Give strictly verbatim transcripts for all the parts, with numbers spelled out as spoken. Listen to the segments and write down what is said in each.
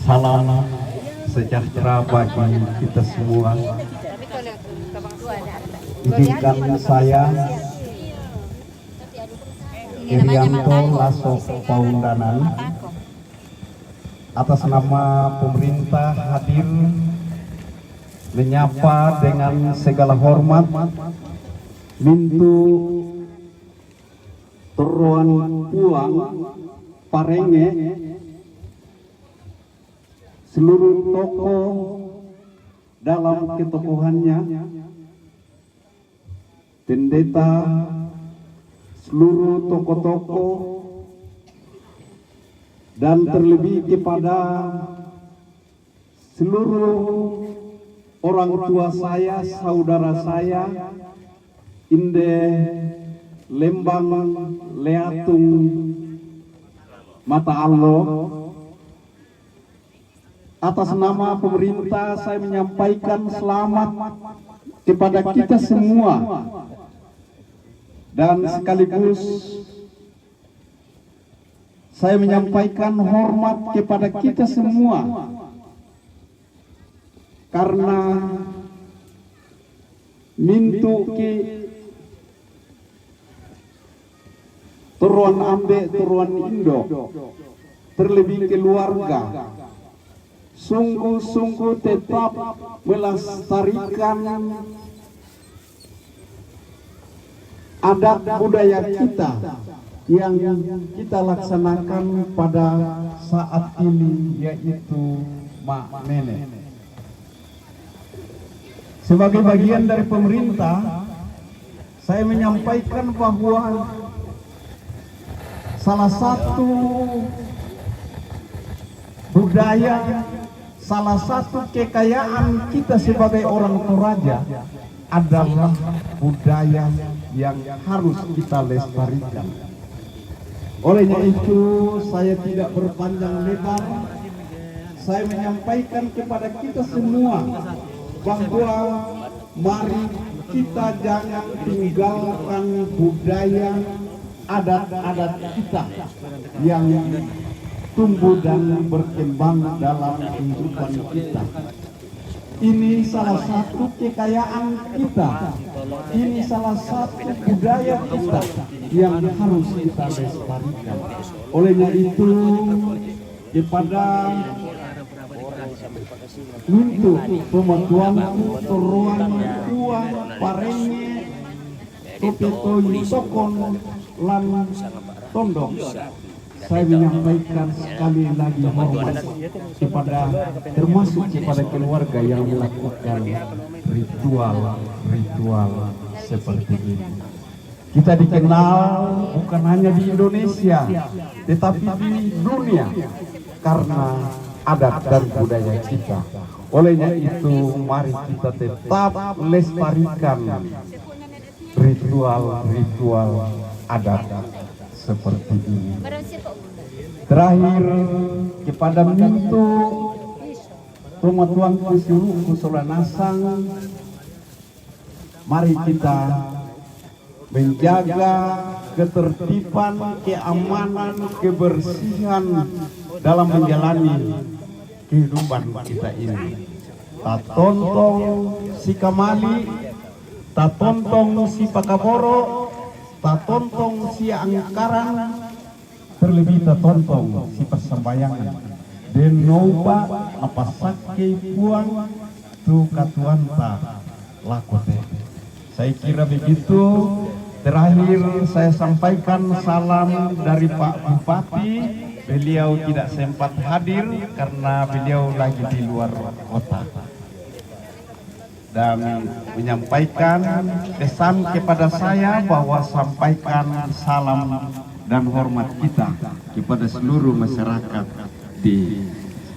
Salam sejahtera bagi kita semua. Izinkan saya, Irianto Lasok Paundanan, atas nama pemerintah hadir menyapa dengan segala hormat Mintu Torroan Puang Parenge, seluruh tokoh dalam ketokohannya, pendeta, seluruh tokoh-tokoh, dan terlebih kepada seluruh orang tua saya, saudara saya, Inde Lembang Leatung Mata Allah. Atas nama pemerintah, saya menyampaikan selamat kepada kita semua, dan sekaligus saya menyampaikan hormat kepada kita semua, karena Mintu ki Torroan Ambe, Torroan Indo, terlebih keluarga, sungguh-sungguh tetap melestarikan adat budaya kita yang kita laksanakan pada saat ini, yaitu Mak Nenek. Sebagai bagian dari pemerintah, saya menyampaikan bahwa salah satu budaya, salah satu kekayaan kita sebagai orang Toraja adalah budaya yang harus kita lestarikan. Olehnya itu, saya tidak berpanjang lebar, saya menyampaikan kepada kita semua bahwa mari kita jangan tinggalkan budaya, adat-adat kita yang tumbuh dan berkembang dalam kehidupan kita. Ini salah satu kekayaan kita. Ini salah satu budaya kita yang harus kita lestarikan. Olehnya itu, kepada Mintu Pematuanku Torroan Puang Parenge Topetoi Tokon lan Tondong, saya menyampaikan sekali lagi hormat kepada, termasuk kepada keluarga yang melakukan ritual-ritual seperti ini. Kita dikenal bukan hanya di Indonesia, tetapi di dunia karena adat dan budaya kita. Olehnya itu, mari kita tetap lestarikan ritual-ritual adat seperti ini. Terakhir, kepada Mintu Pematuanku Suruhku Solanasang, mari kita menjaga ketertiban, keamanan, kebersihan dalam menjalani kehidupan kita ini. Tatontong si kamali, tatontong si pakaboro, tatontong si angkaran, terlebih tatontong si persembayangan. Den nopa napasakkei Puang tu katuoanta lako te. Saya kira begitu. Terakhir, saya sampaikan salam dari Pak Bupati. Beliau tidak sempat hadir karena beliau lagi di luar kota. Dan menyampaikan pesan kepada saya bahwa sampaikan salam dan hormat kita kepada seluruh masyarakat di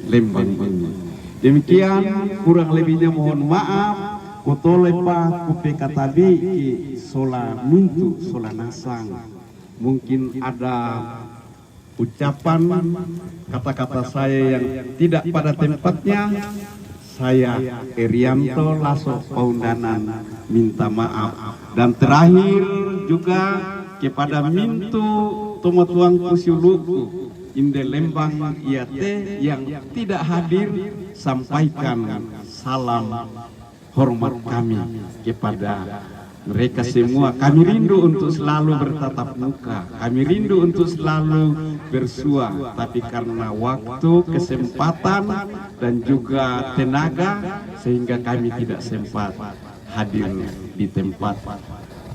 Lembang ini. Demikian, kurang lebihnya mohon maaf. Kutolepa kupekatabi ki sola Mintu Solanasang. Mungkin ada ucapan, kata-kata saya yang tidak pada tempatnya, Saya, Erianto Laso Paundanan, minta maaf. Dan terakhir juga kepada mintu tomo tuangku siuluku, Inde Lembang Iate yang tidak hadir, sampaikan salam hormat kami kepada mereka semua. Kami rindu untuk selalu bertatap muka, kami rindu untuk selalu bersua, tapi karena waktu, kesempatan, dan juga tenaga, sehingga kami tidak sempat hadir di tempat,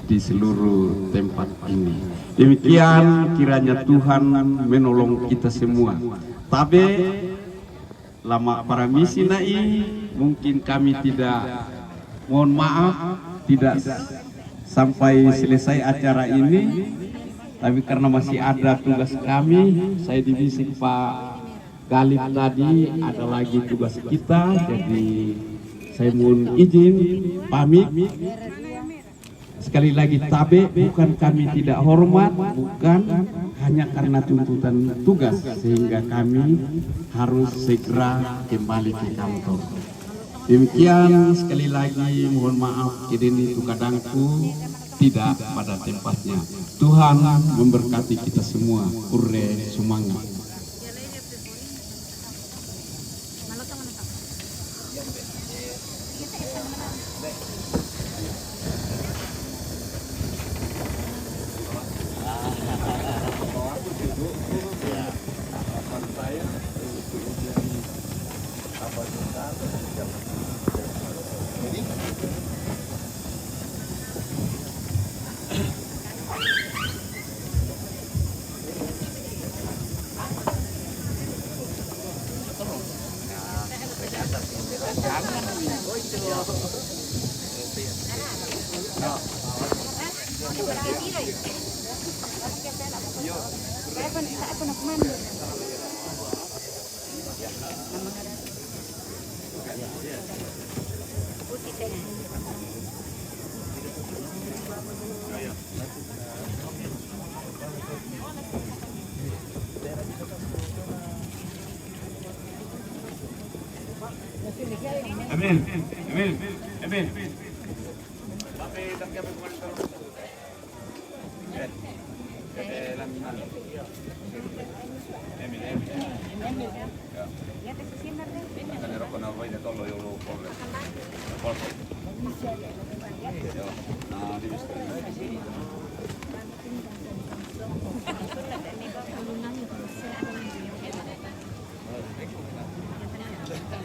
di seluruh tempat ini. Demikian, kiranya Tuhan menolong kita semua. Tabe, lama paramisi nai, mungkin kami tidak, mohon maaf, tidak sampai selesai acara ini, tapi karena masih ada tugas kami, saya dibisik Pak Galip tadi, ada lagi tugas kita, jadi saya mohon izin pamit. Sekali lagi, tabe, bukan kami tidak hormat, bukan, hanya karena tuntutan tugas sehingga kami harus segera kembali ke kantor. Demikian, sekali lagi mohon maaf, kedeni tu kadangku tidak pada tempatnya. Tuhan memberkati kita semua. Kurre sumanga. Amin. Amin. Amin.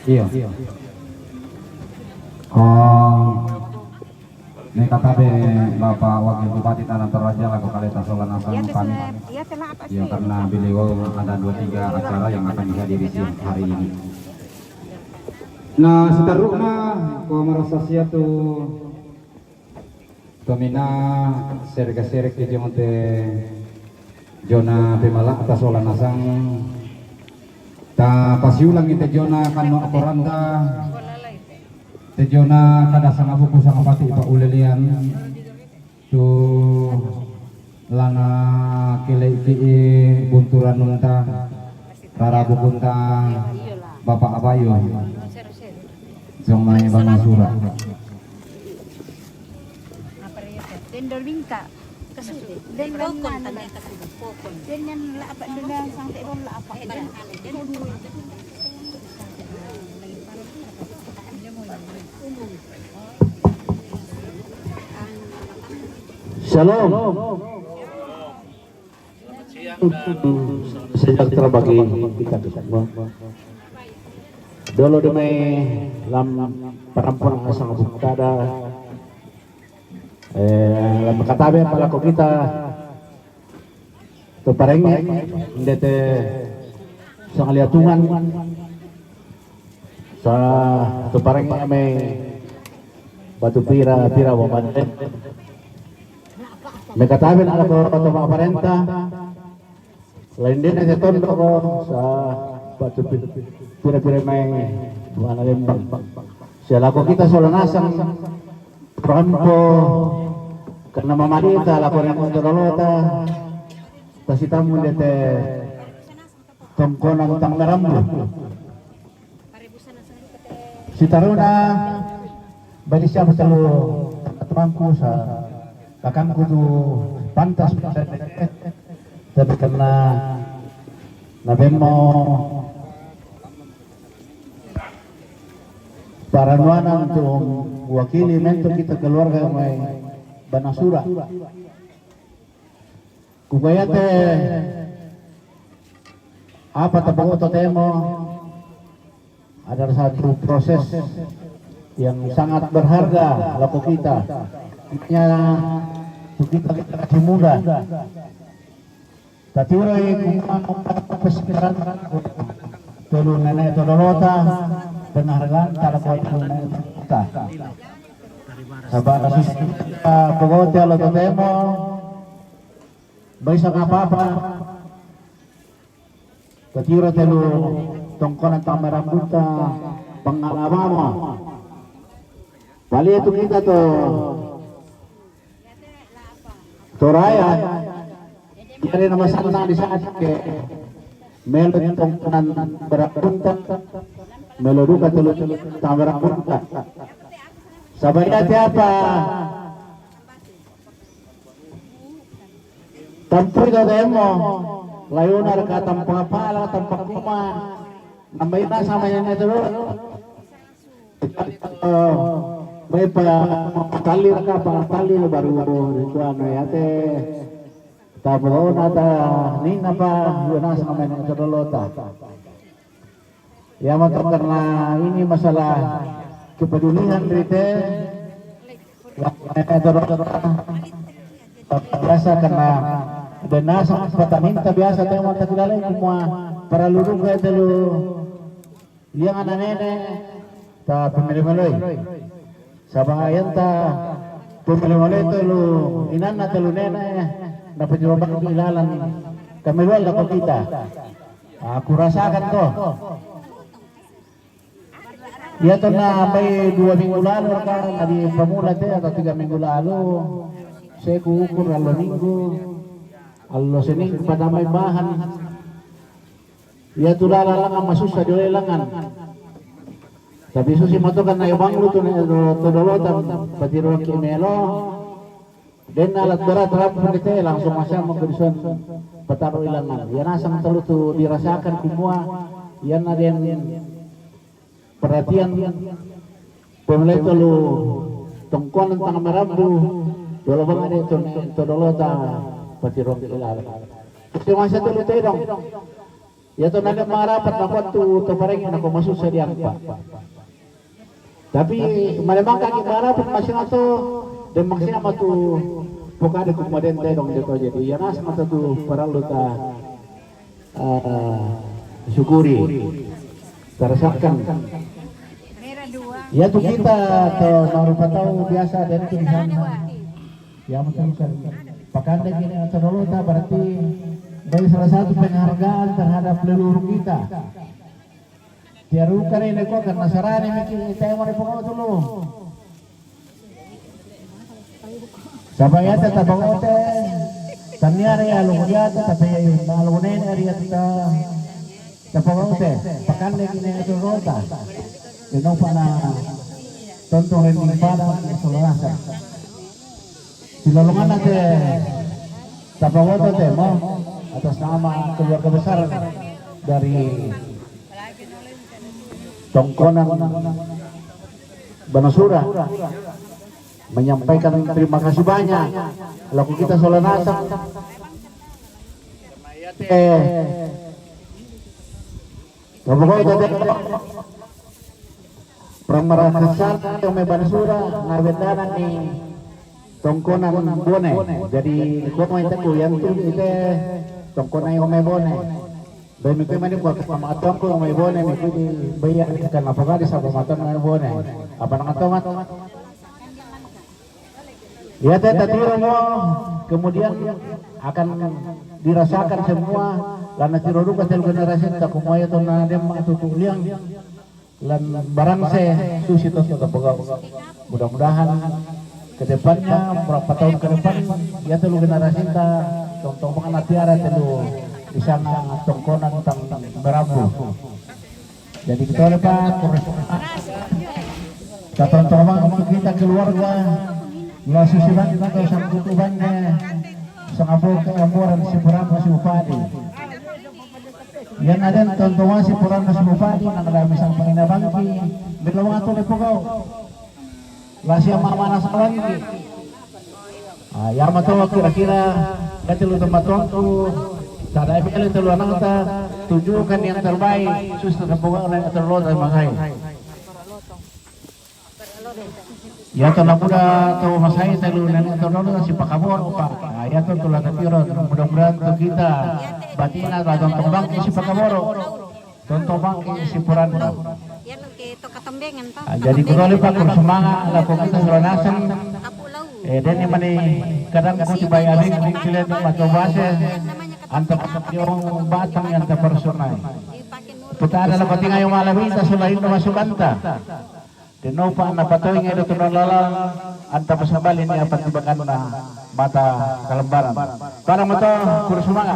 Iya. Oh, ini kata be Bapak Wakil Bupati Tanah Toraja lagu kali tasola nasang pamit. Iya, karena beliau ada dua tiga acara yang akan dihadiri siang hari ini. Nah, seterusnya, ko merasa siap tuh. Tomina serek-serek ke jongo te jona pemala atas ola nasang. Ta pasiulang ite jona kano akoranta. Te jona kada sanga buku sanga pati pa ulelian. Tu lana kele iki bunturan nunta. Rara bukunta Bapak Abayo. Jong mai bana sura. Den dol bingka. Kasude. Den lan mana la. Den yang la apa, den yang sangte dol la apa. Den. Shalom. Sejahtera bagi kita semua. Dolo de mai lam parampuan asang bukada. Eh, lam katabe palako kita. Tu parenge, ndete sangaliatungan. Sa tu parenge mai batu pira, pira wamante. Mai katabe na ko to ma parenta. Lain dia na tondo ko sa batu pi-, pira-pira mai wana Lembang. Sia lako kita sola nasang rampo karena mamarita lako ni kondo lolota. Tasi tamu ndete tongkonan tang narambu. Si taruna, bagi siapa telu, tuanku sa, kakangku tu pantas, tapi karena nabemmo paranuanan tu wakili mento kita keluarga mai Banasura. Kukayate apa tapagoto temo adalah satu proses yang sangat berharga lako kita. Hanya tu kita, kita masih muda. Tatiroi kumano pesikiran telu nene todolota, penghargaan tara ko telu nene todolota. Sabab na susi kita pogote alo totemo, baisa ka apa-apa. Tatiro telu tongkonan tamarambuta pangalamamo. Pali tu kita to Toraya. Jadi nama sana di saat ke melo tongkonan berapunta, melo duka telu tamarambuta. Sabaya tiapa Tampui do demo, layuna raka tampa pala, tampa kuma, nambai na sama yang itu dulu. Eh, Bai pa tali raka pa tali baru itu anu ya te. Tapo na ta nina pa yuna sama yang itu dulu ta. Ya, maka karena ini masalah kepedulian rite, ya, biasa karena denasa pataminta biasa tema takilala semua para lurung kayak telu yang anak nenek ta pemilih meloi. Saba ayanta pemilih meloi telu inanna telu nenek na penyebab ilalan kami luar lako kita. Aku rasakan to. Iya to na bai dua minggu lalu kan, na di pemula te atau tiga minggu lalu, saya ku ukur alo minggu, alo Senin ku patamai bahan. Iya tu lala langan masusa jole langan. Tapi susi matokan na ibang lu tu ne todolotan patiroki melo. Den alat berat rampung ite langsung masa menggerusan pataru ilangan. Ya nasang telu tu dirasakan kumua. Ya na den perhatian pemulai telu tongkonan tanga marambu. Dolo bang ade tu ne todolota patiroki ilangan. Terus masa telu tedong. Ya to nande marapat na kuat tu to parengi na ko masusa diampa. Tapi malemang kaki marapat masih na to, dan masih na matu pokade kumaden tedong de to. Jadi ya nas mata tu parallu ta eh, syukuri, tarasakan. Ya tu kita to marupa tau biasa dan tu di sana. Ya betul kan. Pakande gini atau dulu ta berarti dari salah satu penghargaan terhadap leluhur kita. Tiaru kare ne ko karena sarane miki tema re poko tulu. Saba ya ta tabangote taniare alu ya ta tapi alu nene ari ya ta tabangote pakande gini atau dulu ta. Ino pana tonto rending pada solasa. Silolongan ate tapawoto te mo atas nama keluarga besar dari Tongkonan Banasura menyampaikan terima kasih banyak. Laku kita sola nasang. Eh, tapawoto te Pramara kasar yang me Banasura na bendana ni Tongkonan Bone. Jadi ni ko mai taku yang tu ite Tongkonan yang me Bone. Bai mi ko mani ko sama atong ko me Bone mi ko di bai ya kan apa kali sama matan me Bone. Apa nang atong? Ya te tatiro mo kemudian akan dirasakan semua lana tiro duka telu generasi ta kumaya to na dem atu tu liang. Lan barang se susi to to pegau. Mudah-mudahan ke depannya berapa tahun ke depan ya telu generasi ta tong-tong pengen tiara telu di sana Tongkonan tang berabu. Jadi kita lupa kurus. Tatontoman untuk kita keluarga, la susi banta to sangkutubanne, sangabok amboran si Purano si Bupati. Iyan na den tontoman si Purano si Bupati, nang lami sang panginabangki, bilo nga to ni Pugao. La siya mamana sa bangki. Ah, ya mato kira-kira, katilu to matuangku, tada ipele telu anakta, tunjukkan yang terbaik, susta sa Pugao na yang terbaik, masai. Ya to na muda to masai telu nene to dolo si Pakaboro, Pak. Ah, ya to tula tatiro, mudah-mudahan to kita batina la tontong bangki si Pakaboro. Tontong bangki si Purano. Ah, jadi kutoli, Pak, kurang semangat, la ko kita Sola Nasang. Eh, den ni mani kadang kuti bai abing kung kile ni mato base. Anta patang yung batang yang tapersonai. Puta ada la pating ayo malabi ta sulahin na masubanta. Denopa na patoy nga ito tunong lalang, anta pasambalin niya patibakan na mata kalambaran. Para mo to, puro sumanga.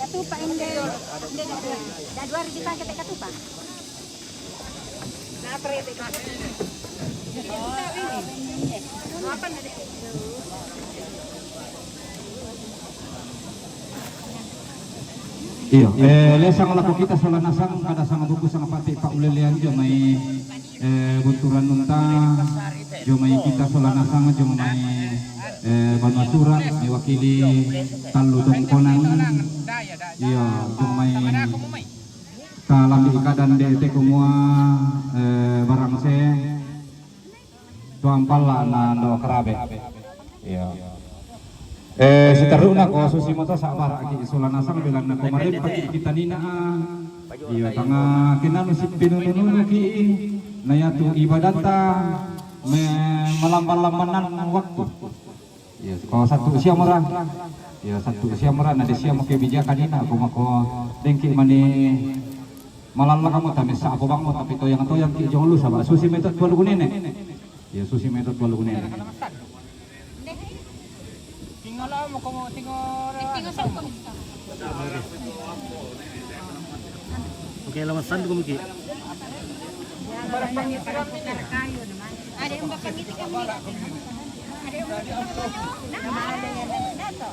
Katupa inde, inde, Januari kita kita katupa. Iyo, eh, lesang lako kita Sola Nasang, kada sanga buku sanga pati pa ulelean jo mai, eh, bunturan nunta, jo mai kita Sola Nasang, jo mai, eh, banua sura, mai wakili talu tongkonan. Iyo, jo mai Talambi ikadan de te kumua, eh, barang se tuampala na ndo karabe. Iyo. Eh, si taruna ko susi moto sabar aki Sola Nasang bilang na ko marempa ki kita nina. Iyo, tanga kinanu si pinunu-nunu ki na yatu ibadata me malamban-lambanan waktu. Iyo, ko satu siamura. Iyo, satu siamura na de siamu kebijakan ina ko mako dengki mani malalla kamu tamesa apo bangmu tapi toyang-toyang ki jong lu saba susi metod balu gunene. Iyo, susi metod balu gunene. Tinggal mo ko tinggal. Oke, lama sandu ko miki. Ada yang bakal gitu kan? Ada yang bakal gitu kan? Nah, ada yang nato.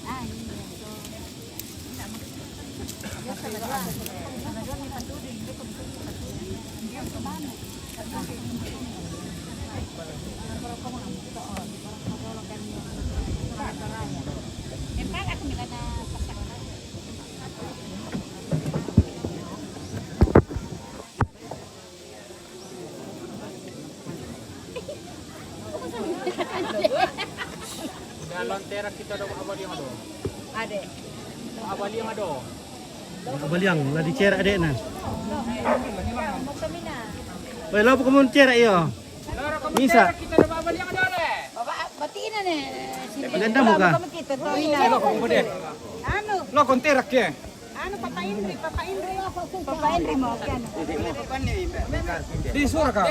Ah, iya. Udah lonterak kita do abaliang do. Ade. Abaliang do. Abaliang la dicerak dek na. Oi, lo bukan cerak iyo. Misa. Kita do abaliang do le. Bapak, batina ne. Ganda muka. Anu. Lo konterak ya. Anu, Papa Indri, Papa Indri. Papa Indri mau kan. Di suara ka.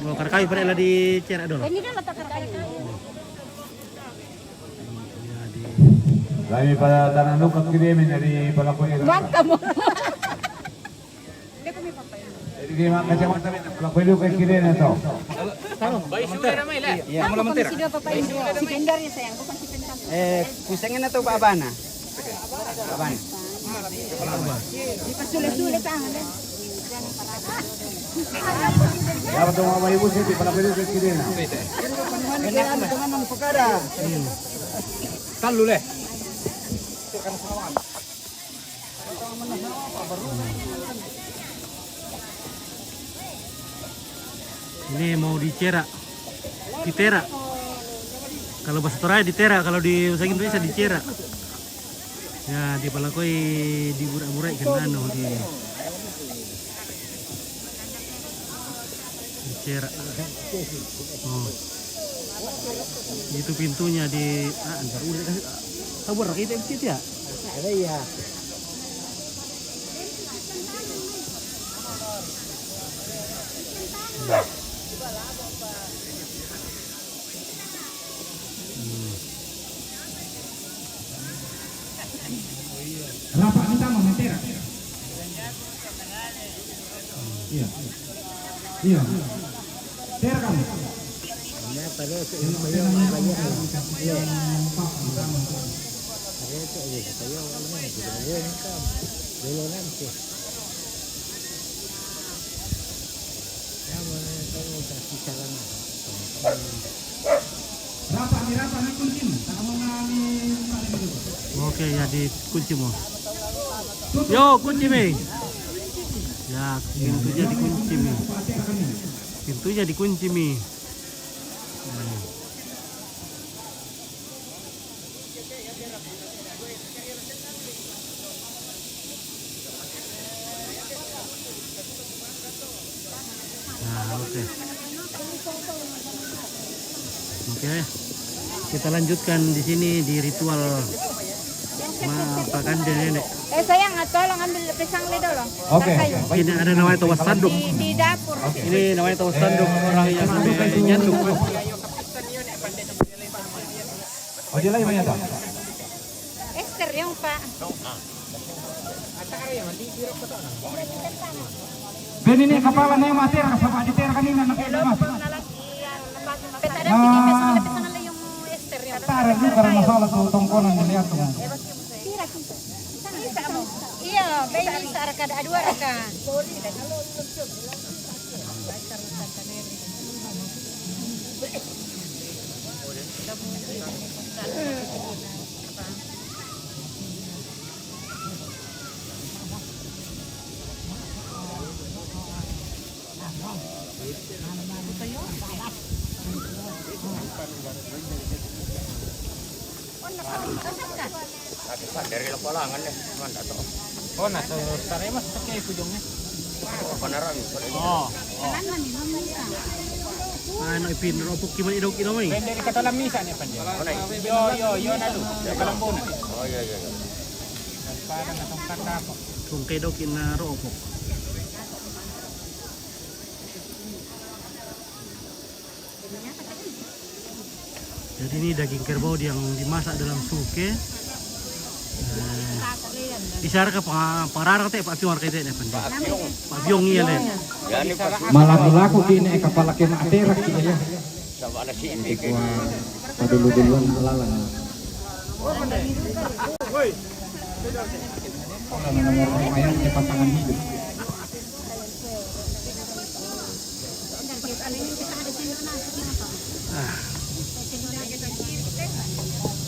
Oh, karakayu pare la dicerak dolo. Ini dulu tak karakayu. Kami pada tanah luka kirimin dari pelaku ini. Bang kamu. Jadi, di mga kacamata, pelaku itu kay kiri na to. Iya, mula mentera. Si Papa Indri, si Bendar ya sayang, bukan si Bendar. Eh, kusengan atau babana? Babana. Di pasule-sule tangan, eh. Dapat mga maibusin, di pala pwede sa kirina. Ini ano, dengan ang pagkara. Talu le. Ini mau dicerak, diterak. Kalau bahasa Toraja diterak, kalau di bahasa Indonesia dicerak. Ya, di palakoi diburak-burak kena no di dicerak. Oh. Itu pintunya di, ah, antar udah kasih, ah, tabur itu, itu ya. Ada ya. Rapat minta mau mentera. Iya. Iya. Tera kamu. Iya, pada itu yang bayar, bayar. Iya. Pada itu, iya, bayar, bayar, bayar, bayar, bayar. Oke, ya, dikunci mo. Yo, kunci mi. Ya, pintunya dikunci mi. Pintunya dikunci mi. Hmm. Nah, oke. Oke. Kita lanjutkan di sini di ritual ma-, pakande nenek. Eh, sayang, tolong ambil pisang le dulu. Oke. Ini ada namanya tawas sanduk. Di, di dapur. Ini namanya tawas sanduk, orang yang sampai nyanduk. Oh, dia lagi banyak tak? Ester yang, Pak. Bini ni kapala ni mater, kasama di ter kanina na kaya mas. Peta ada sini, pesan ada, pesan ada yung Ester yang. Tara juga karena masalah tu tongkonan ni lihat tu. Iya, bayi sa raka ada dua raka. Dari lapalangan deh, mana tuh? Oh, nah, tuh, taremas pakai ujungnya. Apa narang? Oh, oh. Ano ipin, ropok kiman idaw kinamay. Pwede rin katalamisa niya pa niya. Yo, yo, yo, na lu. Kalambo na. Oh, iya, iya, iya. Nagpala na tong kanda po. Kung kay daw kina ropok. Jadi ini daging kerbau yang dimasak dalam suke. Eh, isara ka pa-, parara te, pa apiong arka te, ne, pande. Pa apiong iya, le. Malah berlaku di ne, kapala ke ma aterak ki, ya. Sama ada si ini. Padulu-duluan alalan. Kalau nomor lumayan cepat tangan hidup.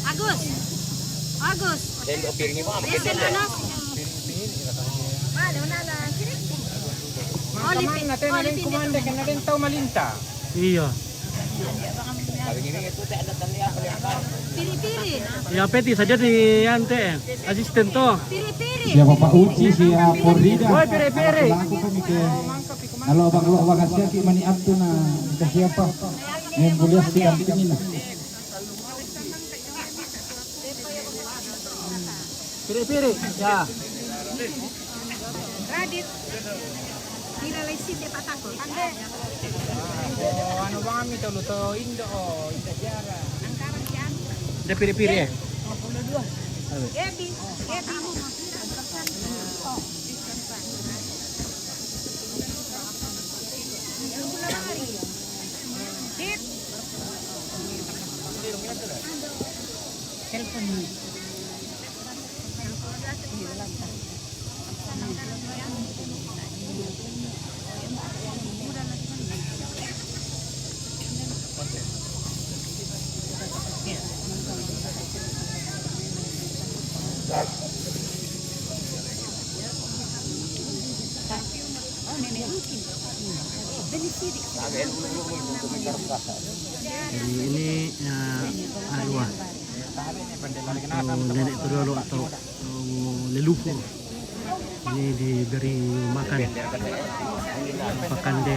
Agus. Agus. Sendok piring ni Mama. Sendok nasi. Mana, mana lah, kiri. Mama, mana, tena rin kumanda, kena rin tau malinta. Iya. Piri-piri. Ya, peti saja di ante, asisten to. Piri-piri. Siapa Pak Uci, siapa Rida? Woi, piri-piri. Aku kan mikir, kalau abang lo abang siaki mani atu na, ke siapa? Yang boleh si anting ini. Piri-piri, ya. Radit. Kira lesi de patako. Oh, ano ba kami to luto indo, oh, indo jara. Ang karang yan. Ada piri-piri, eh? Gabi, Gabi mo. Dit. Cellphone mo. Jadi ini, eh, anu, ah, atau nenek Todolo atau, eh, leluhur. Ini diberi makan pakande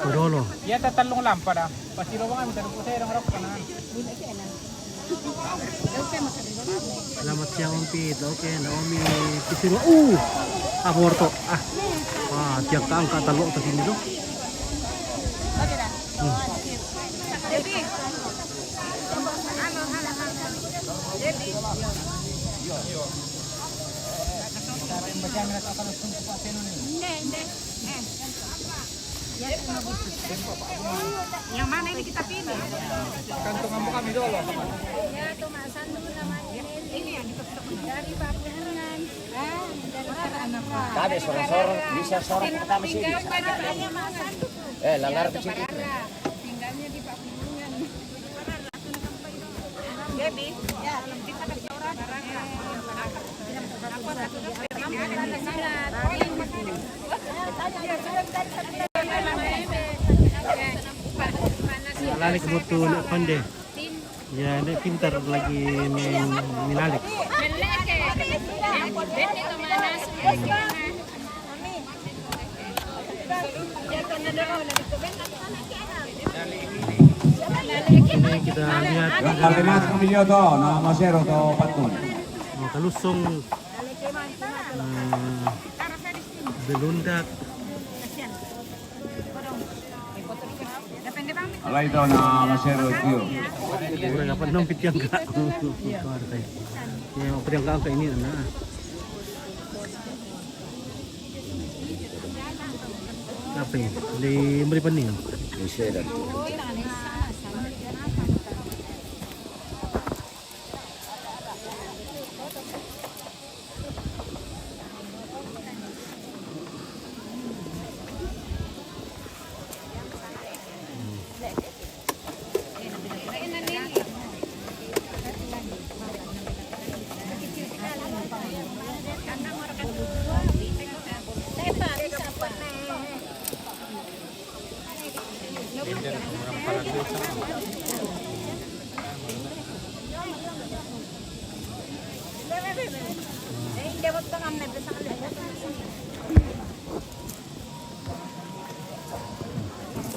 Todolo. Iya, tatalong lampa dah. Pasti rombongan minta duku saya dong rokok na. Selamat siang, Om Pit. Oke, Naomi Pisirwa. Uh, apa worto? Ah, wah, tiang kaangka' talo' to sini do. Hmm. Yang mana ini kita pilih? Kantong apa kami dulu? Ya, itu Mak Sandu namanya ini. Ini yang kita dari Pak Firman. Ah, dari Pak Firman. Tadi sore-sore bisa sore pertama sini. Tinggalnya di Pak Sandu. Eh, lalar di sini. Tinggalnya di Pak Firman. Lalik butu nak pande. Ya, ini pintar lagi main minalik. Ini kita lihat. Yang kami mas kami juga to, nama Sero to Patung. Oh, kalusong. Eh, belundak. Alay daw na masero tiyo. Kurang apa nung pitiang ka? Kuwarta. Ya, pitiang ka ini na. Apa ini? Di Meripaning. Masero.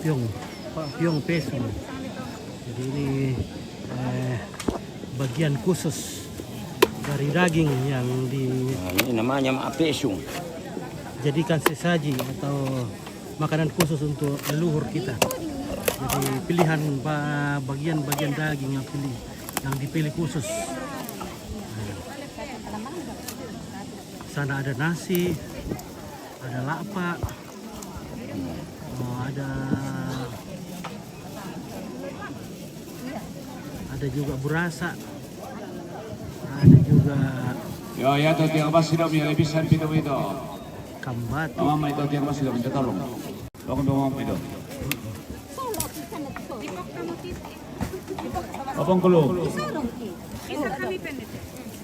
Piong, Pak Piong Pesong. Jadi ini eh, bagian khusus dari daging yang di Nah, ini namanya mak pesung. Jadikan sesaji atau makanan khusus untuk leluhur kita. Jadi pilihan ba- bagian-bagian daging yang pilih yang dipilih khusus. Nah, sana ada nasi, ada lapa, oh, ada ada juga burasa, ada juga Yo, ya to tiang basi do mi lebisan pito ito. Kambat. Mama ito tiang basi do minta tolong. Tolong do mama ito. Abang kulo.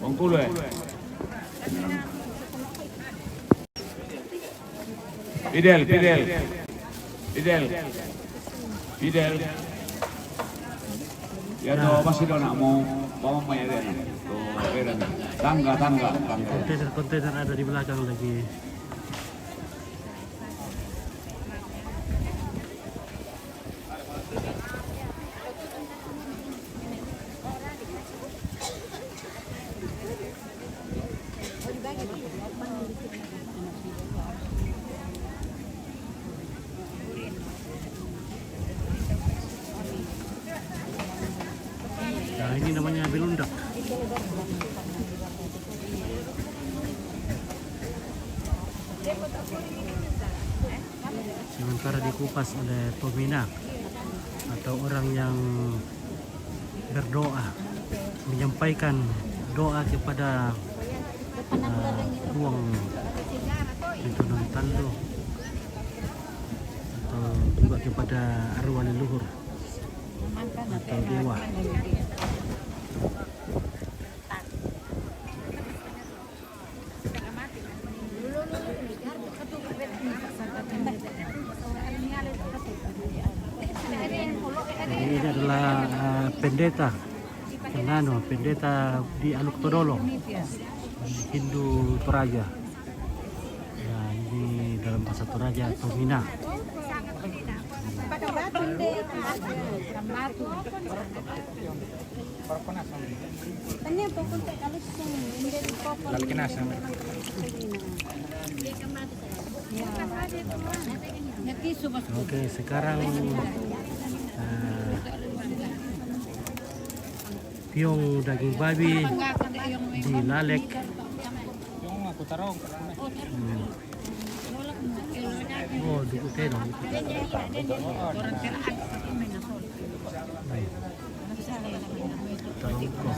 Abang kulo eh. Fidel, Fidel. Fidel. Fidel. Ya to, pasti do nak mau bawa mai Fidel. Tangga, tangga, tangga. Kontainer, kontainer ada di belakang lagi. Nah, ini namanya belundak. Sementara dikupas oleh peminat atau orang yang berdoa, menyampaikan doa kepada uh, tuang Bintang Tandu atau juga kepada arwah leluhur atau dewa. Jadi ini adalah uh, pendeta, pendano, pendeta di Aluk Todolo, Hindu Toraja. Ya, ini dalam bahasa Toraja, Tomina. Oke, sekarang, eh, piong daging babi dilalek. Hmm. Oh, duku tedong. Tongko.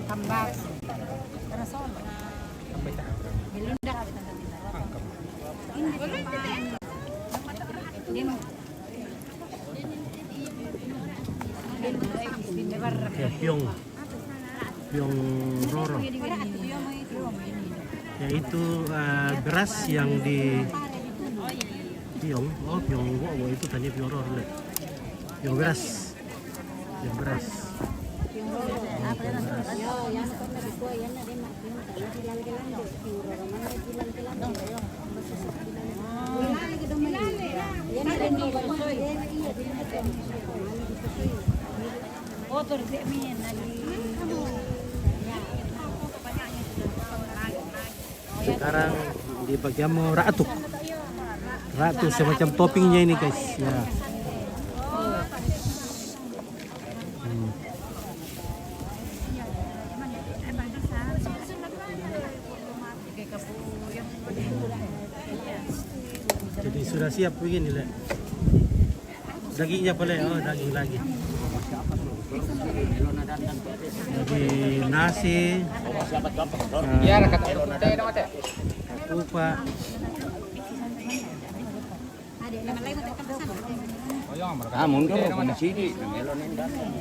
Tambak. Ya, piong. Piong roro. Yaitu, eh, beras yang di piong. Oh, piong wo, wo itu tadi piong roro, le. Piong beras. Piong beras. Sekarang di bagian mau ratu. Ratu semacam toppingnya ini, guys. Ya. Hmm. Jadi sudah siap begini, le. Dagingnya boleh, oh, daging lagi. Jadi nasi, eh, kupa. Ah, mundur, bukan sini. Melon ini datang.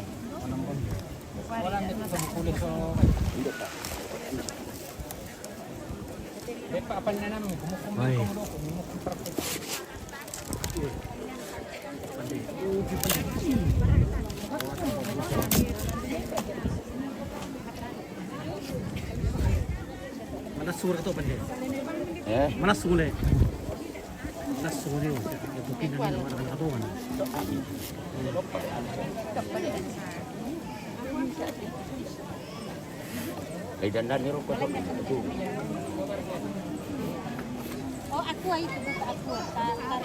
Baik. Mana suara tu, Pandai? Eh? Mana suara? Mana suara? Itu pindah ni, mana, mana, mana? Ay, dandan ni Rocco to. Oh, aqua itu, bukan aqua. Ta-, ta-,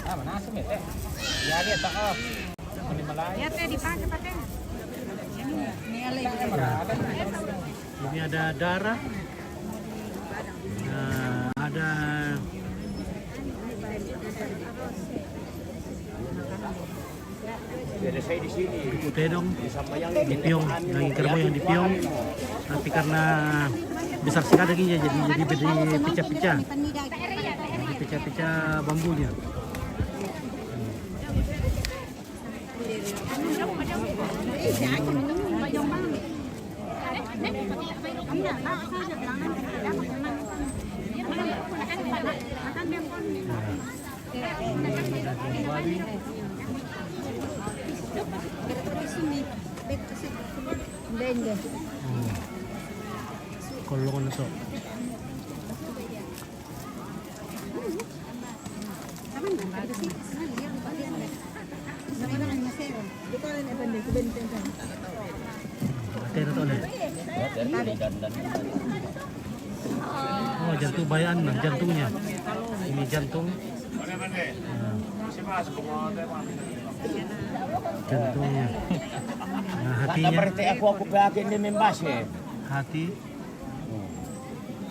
Ah, mana asam ya, Teh? Ya, dia tak, oh. Ya, Teh, dipakai, pakai. Ini ada darah. Nah, ada Saya di sini. Tedong, dipiong, daging kerbau yang dipiong. Tapi karena besar sekali dagingnya, jadi, jadi dipecah-pecah. Dipecah-pecah bambunya. Hmm. Kolong na to. Ate na to, le. Oh, jantung bayaan na, jantungnya. Ini jantung. Nah. Jantungnya. Nah, hatinya. Berarti aku, aku pakai ini membas ya. Hati.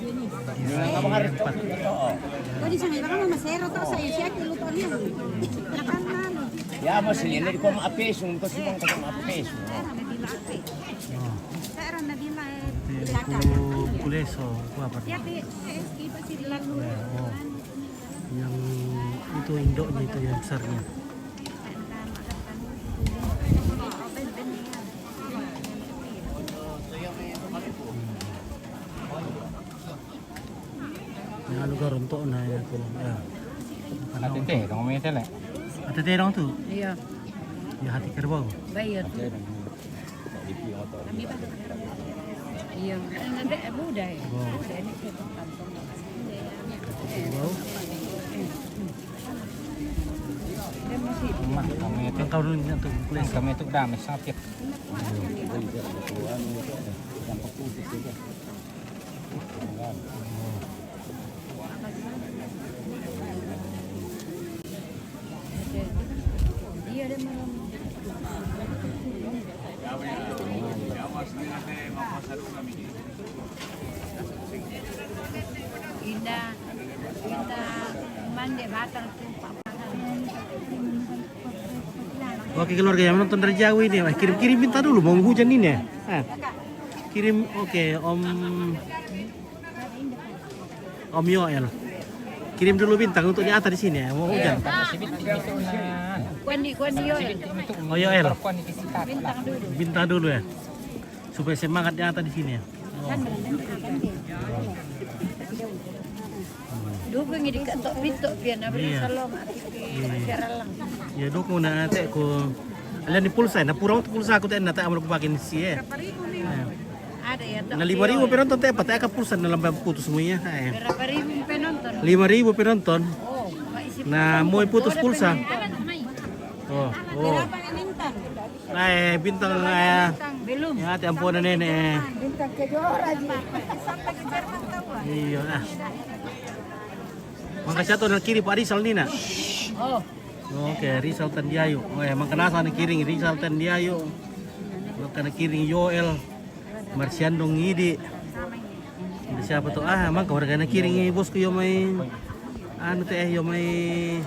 Ini empat. Kau di sana, baka masero to, sa isya, kilo to niya. Nakan na, no? Ya, mas ini, ini ko maapis, yung ko sumang ko maapis. Oh. Sa era na di ma, eh, Ito yung kukuleso, kuha pa. Ya, eh, iba sila. Ya, oh. Yang Itu induknya itu yang besarnya. Yang anu garunto na ya tu. Ya. Ate te, dong mete le. Ate te dong tu. Iya. Ya hati kerbau. Bayar. Iya. Nanti muda ya. Oh. Muda ni ke kantong. Kerbau. Dia masih. Mah, kami itu. Kau dulu ni tu. Kami itu dah mesapit. Indah, indah, mande batal tu, Pak. Oke, keluarga yang menonton dari jauh ini, eh, kirim-kirim minta dulu, mau hujan ini ya. Eh, kirim, oke, Om, Om Yoel. Kirim dulu bintang untuk di atas di sini ya, mau hujan. Kuan di, kuan di Yoel. Oh, Yoel. Bintang dulu. Bintang dulu ya. Supaya semangat di atas di sini ya. Oh. Kan benar, kan dia. Dukung ini kat tok pitok pian, apa iya. Salom, ati pi, iya. Masyarakat lang. Ya, dukung na ate ko. Ala ni pulsa, na pura untuk pulsa aku te na te amar ko pakai ni si eh. Berapa ribu ni? Ya. Ada ya, tok. Na lima ribu pian. Penonton te apa te aka pulsa na lamba putus semua ya. Eh. Berapa ribu penonton? Lima ribu penonton. Oh, Pak, isi. Na mau putus pulsa. Ada penonton. Oh, oh. Berapa penonton? Nah, eh, bintang, eh, belum. Ya, te ampun nenek. Bintang kejora ji. Iya, nah. Mangka siapa tu na kirim Pak Rizal ni na? Oh. Oke, Rizal Tandiayu. Oh, ya, mangka nasa na kirim Rizal Tandiayu. Mangka na kirim Yoel. Marsian dong idi. Ada siapa tu? Ah, mangka warga na kirim bosku yo mai. Anu te eh yo mai.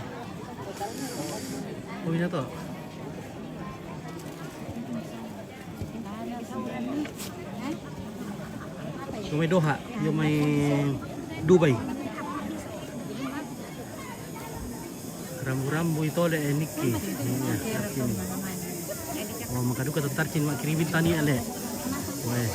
Oh, ini tu. Yo mai Doha, yo mai Dubai. Rambu-rambu itu le, eh, Niki. Iya, Niki. Oh, mangka duka tantarcin mak kirim tani ale. Weh.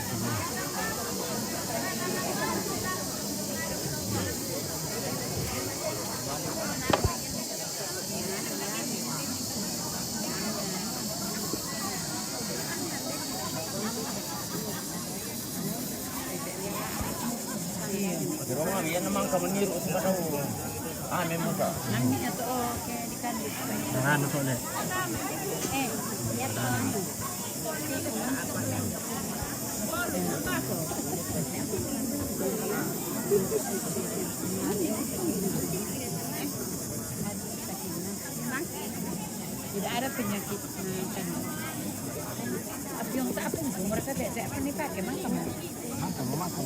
Di rumah, biar memang kamu niru suka tahu. Ah, memang tak. Nanti atau, oh, kayak di kan. Nah, betul deh. Eh, ya, tuh. Tidak ada penyakit, eh, kan. Apiong tak apa, mereka tidak, tidak apa ni pakai, makan. Makan, makan.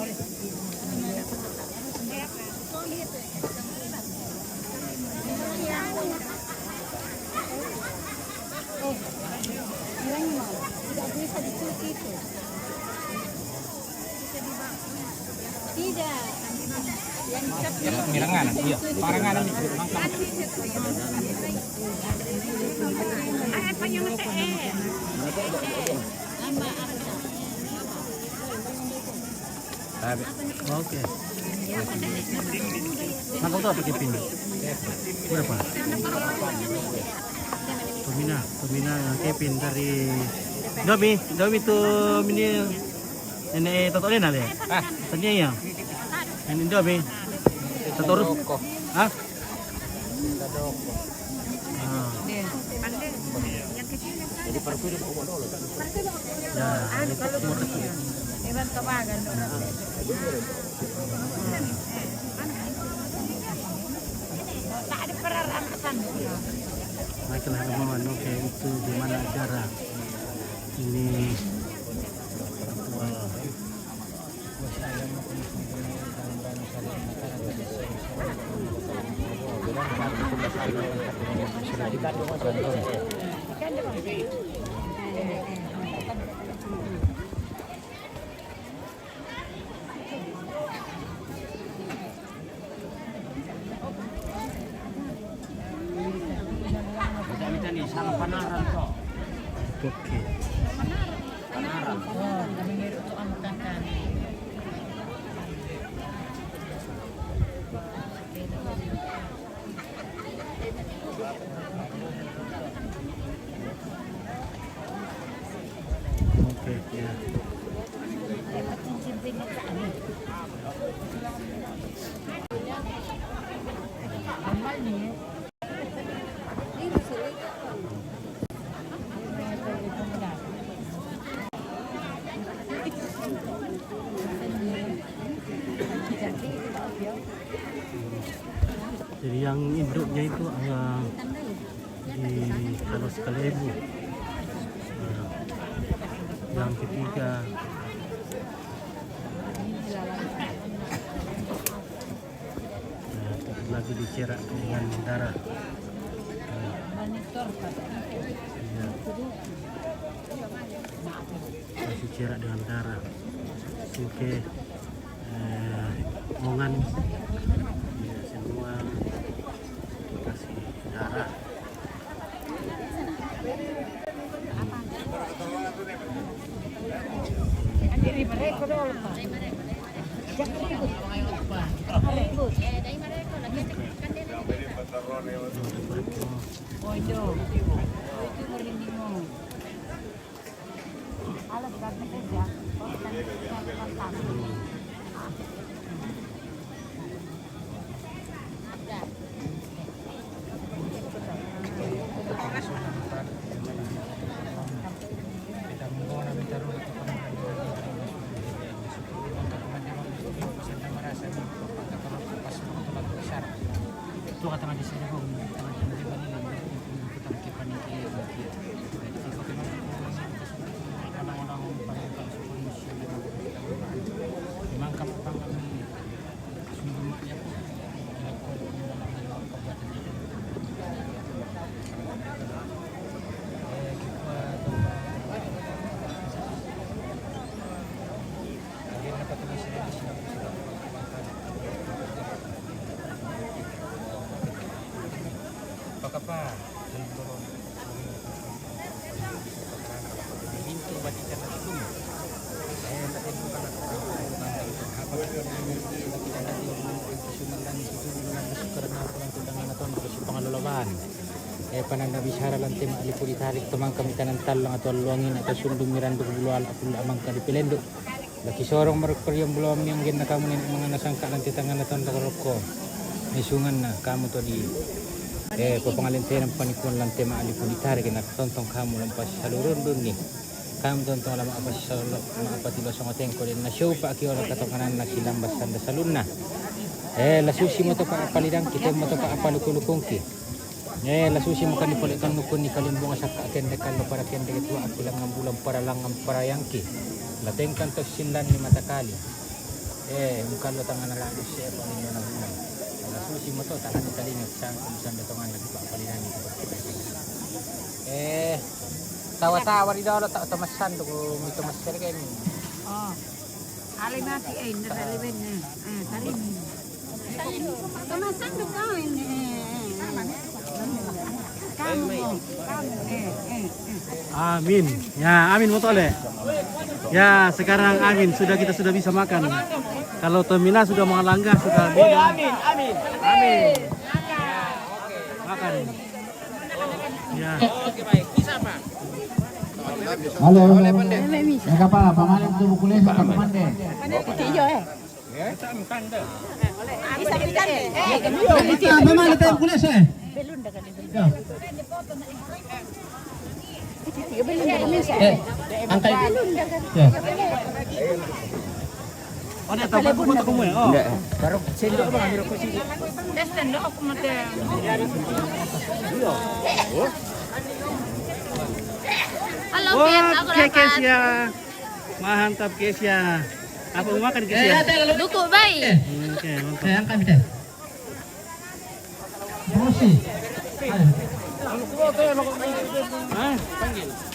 Oleh. Oh, bilangnya tidak bisa dicuci itu. Tidak. Mirangan, iya. Parangan. Oke. Mangka tu apa kepin? Berapa? Tomina, Tomina kepin dari Indomie, Indomie tu mini. Nenek toto le na le. Ah, tanya ya. Nenek Indomie. Satu rus. Hah? Ah. Ya, anu, kalau itu. Iban kebagan. Tak ada peraraan pesan. Baiklah, teman-teman. Oke, itu gimana acara ini? Wah. Oke. Oke, ya. Jadi yang induknya itu, eh, di kalau sekali ibu. Eh, yang ketiga. Eh, lagi dicerak dengan darah. Eh, iya. Masih cerak dengan darah. Oke. Eh, ongan. Ya, semua dikasih darah. Eh, pananda bicara lante ma' lipu di tarik, tomangka mi tanan tallang atau luangin atau sundung miranduk bulu ala' pulla' mangka di pelenduk. Laki sorong marukkuriang bulu ammi anggenna kamu nene' mangana sangka' lante tangana tonda rokko. Isunganna kamu to di, eh, papangalentenan panipuan lante ma' lipu di tarik na tontong kamu lampa salurun dunni. Kamu tontong la ma'pasisolo, ma'patilo songo tengko den nasiupa' ki oleh katongananna silamba sanda salunna. Eh, la susi mo to pa' palidangki, temmo to pa' paluku-lukungki. Eh, la susi mo kani pole kannukunni kalimbunga sakka' kende kallo para kende tua' aki langngan bulan para langngan parayangki. La tengkan to sillanni mata kali. Eh, mungkallo tangana la lusse pa' minno na bulan. La susi mo to tangana talinga sangko sanda tonganna ki pa' palidangki. Eh, Tawa-tawa di dolo, ta-, to massanduk, mi to massere kemi. Oh. Ale mati, eh, inna tali benne. Eh, tali. To massanduk kau ini. Eh, eh, eh. Kamu, kamu, eh, eh, eh. Amin. Ya, amin mo to le. Ya, sekarang amin. Sudah, kita sudah bisa makan. Kalau Tomina sudah mengalangkah, sudah bisa. Amin, amin. Amin. Makan. Ya. Halo. Mega pa, pamalem tu buku lesa, Pak Mande. Iya, eh. Pamalem tu buku lesa, eh. Ya. Eh, angkat. Ya. Oh, dia tahu aku tak kamu ya? Oh. Enggak. Baru sendok apa ngambil rokok sih? Dia sendok aku mati. Halo, Wah, Ken, aku Ke-, dapat. Kesia. Mantap, Kesia. Apa mau makan, Kesia? Duku bayi. Oke, mantap. Eh, angkat, Peter. Promosi. Ayo. Hah?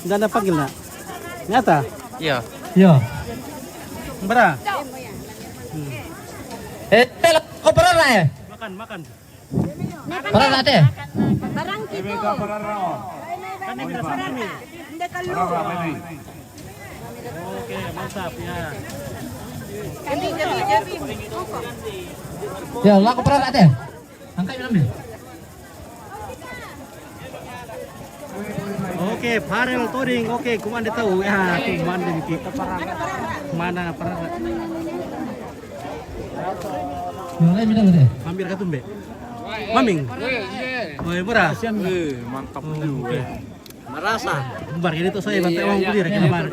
Nggak ada panggil, nak? Nyata? Iya. Iya. Bra. Hmm. Eh, tel-, kau pernah lah, eh? Makan, makan. Pernah lah, teh? Barang gitu. Oke, mantap ya. Ya, laku peran ada. Angkat dulu, Mil. Oke, Farel Toding. Oke, kumande tahu. Ya, kumande kita parah. Mana parah? Yang lain minta deh. Hampir katumbe. Maming. Woi, murah. Eh, mantap juga. Oke. Marasa. Bar ini tuh saya bantai uang kuliah, kena bar.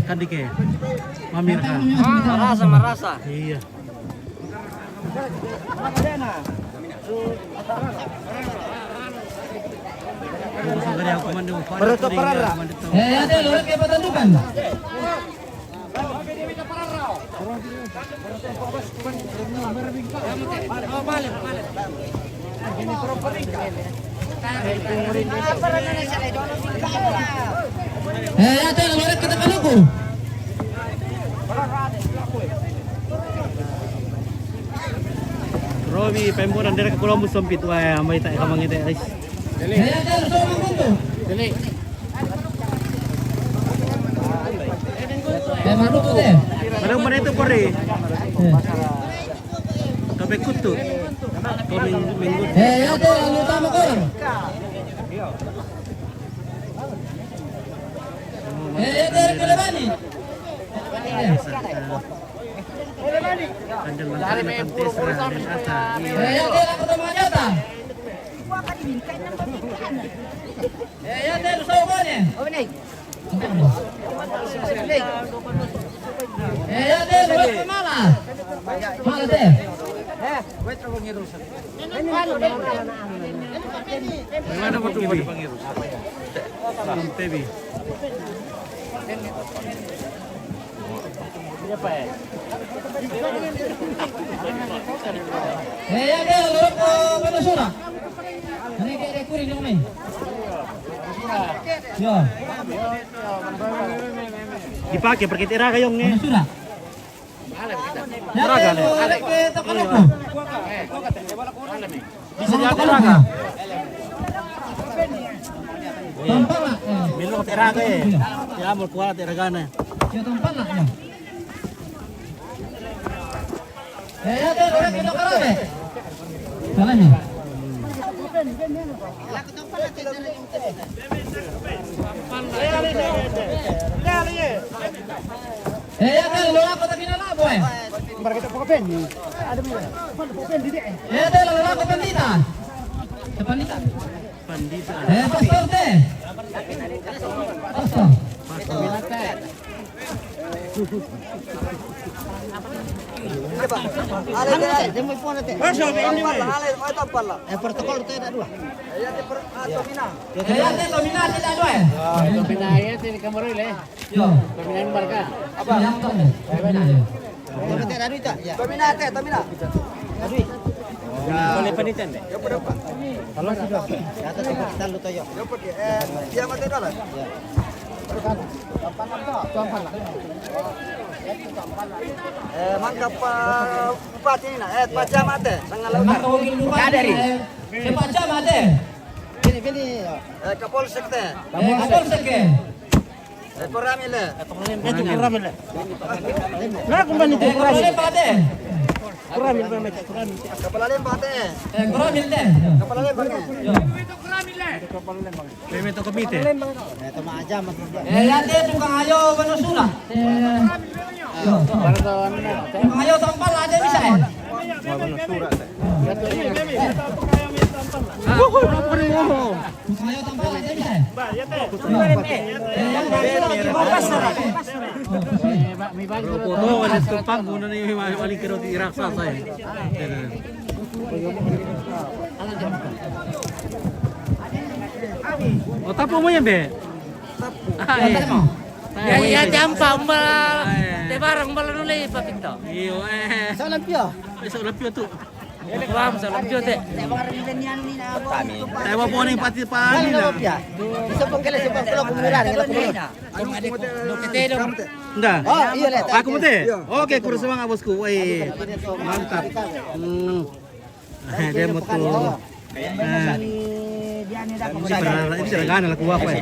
Kan dike. Mamir kan. Marasa, marasa. Iya. Mereka parara. Eh, ada orang kayak pertunjukan. Eh, ya, tuh, lorek kita kaluku. Robi, pemburan dari Columbus sempit, wah, amai tak kamang itu, guys. Eh, ya, tuh, tuh, tuh, tuh. Eh, mana tuh, teh? Mana, mana itu, Pori? Eh. Kape kutu. Kau ming-, minggu. Eh, ya, teh, anu utama korang. Eh, ya, teh, kena bani. Andal mantap, tante Esra dan Ata. Iya. Eh, ya, teh, aku sama Jota. Eh, ya, teh, lu tahu mana? Eh, ya, teh, buat ke mana? Mana, teh? Mana mau tuh, Bi? Tebi. Eh, ya, teh, lu ke mana sudah? Ini kayak dia kuring dong, nih. Ya. Dipakai pergi teraga, Yong, nih. Mana sudah? Raga, nih. Bisa jadi raga. Iya. Milo teraga, eh. Ya, mau kuat teraga, nih. Ya, tempat lah, ya. Eh, ya, teh, orang kita kerja, eh. Salah, nih. Eh, ya, teh, lu apa tapi nana, boy? Bar kita buka pen. Ada pen. Buka pen di dia. Eh, ya, teh, lu apa pandita? Pandita. Pandita. Eh, pastor, teh. Pastor. Pastor. Eh, protokol tu ada dua. Eh, ya, teh, tomina, tidak dua, eh? Ya, tomina, ya, teh, kamar, eh. Yo. Tomina yang mana? Apa? Tomina, ya. Tomina, teh, tomina. Boleh panitan, deh. Ya, berapa? Kalau sudah, ya, atas kita lu toyo. Ya, pergi. Eh, dia mati dalam. Ya. Eh, mangkap, eh, Pak Cina, eh, Pak Camat, eh, tanggal. Ada ri. Pak Camat, eh. Sini, sini. Eh, Kapolsek, teh. Eh, Kapolsek, eh. Eh, Koramil, eh. Itu Koramil, eh. Nah, kembali itu Koramil. Koramil, Koramil. Kapal Lembang, teh. Eh, Koramil, teh. Kapal Lembang, eh. Meme to komite. Eh, toma aja, Mas. Eh, ya, teh, tukang ayo, mana sudah? Eh, yo, to. Tukang ayo, tempat lah, ada bisa, eh? Mana surat, teh? Tukang ayo, tempat lah, ada bisa, eh? Eh, ya, teh. Rokok to, ada tumpang, guna ni, paling kira di raksasa, eh. Oh, tapu mo yan, be? Ah, eh. Ya, ya, jampa, umbal, te barang, umbal, anu, le, papito. Iyo, eh. Sa lampio. Eh, sa lampio tu. Paham, sa lampio, te. Tawa po ni pati pa, ni na. Bisa pong kele, bisa pong kele, kumuran, kele, kumuran. Anu, kumute, nda. Oh, iyo, le. Aku mute. Oke, kurang semangat, bosku. Woi, mantap. Hmm. Dia mau tuh. Nah. Ini sederhana, ini sederhana lah, kuah apa ya?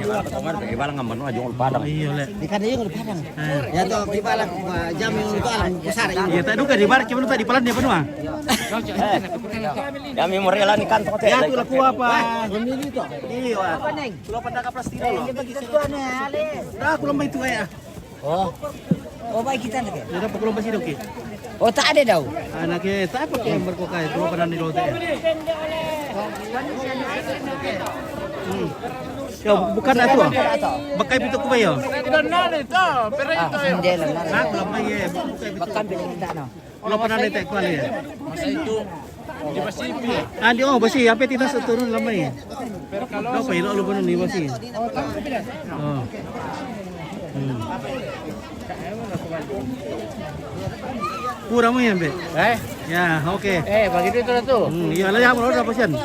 Ibarat ngambil aja orang Padang. Iya, le. Di kada yang orang Padang. Eh. Ya, toh, ibarat, uh, jam yang itu alam besar ini. Iya, tak duga di barat, gimana tadi, pelan dia, penuh, ah? Ya, memorial ni kan, toh, ya, itu lah, kuah apa? Iya, wah. Kuah pada plastik dulu. Dah, aku lembah itu, ya. Oh. Oh, baik kita nak. Ida pa kulo basi doki. Oh, tak ada tau. Anak ke, tak apa ke, berkokai, kulo pa nang di lote. Hmm. Ya, bukan atu. Bakai pitu ku bayo. Ah, sendela, nah. Aku lama ye. Bukan pitu. Kulo pa nang di tek kuali ya. Masa itu. Ah, di, oh, basi, apa tidak seturun lama ya? Apa ya, lo, lo, ni basi. Oh. Hmm. Kurang mo yan, be? Eh? Ya, oke. Eh, begitu itu lah tu. Hmm, iya lah, ya, lo, apa sian?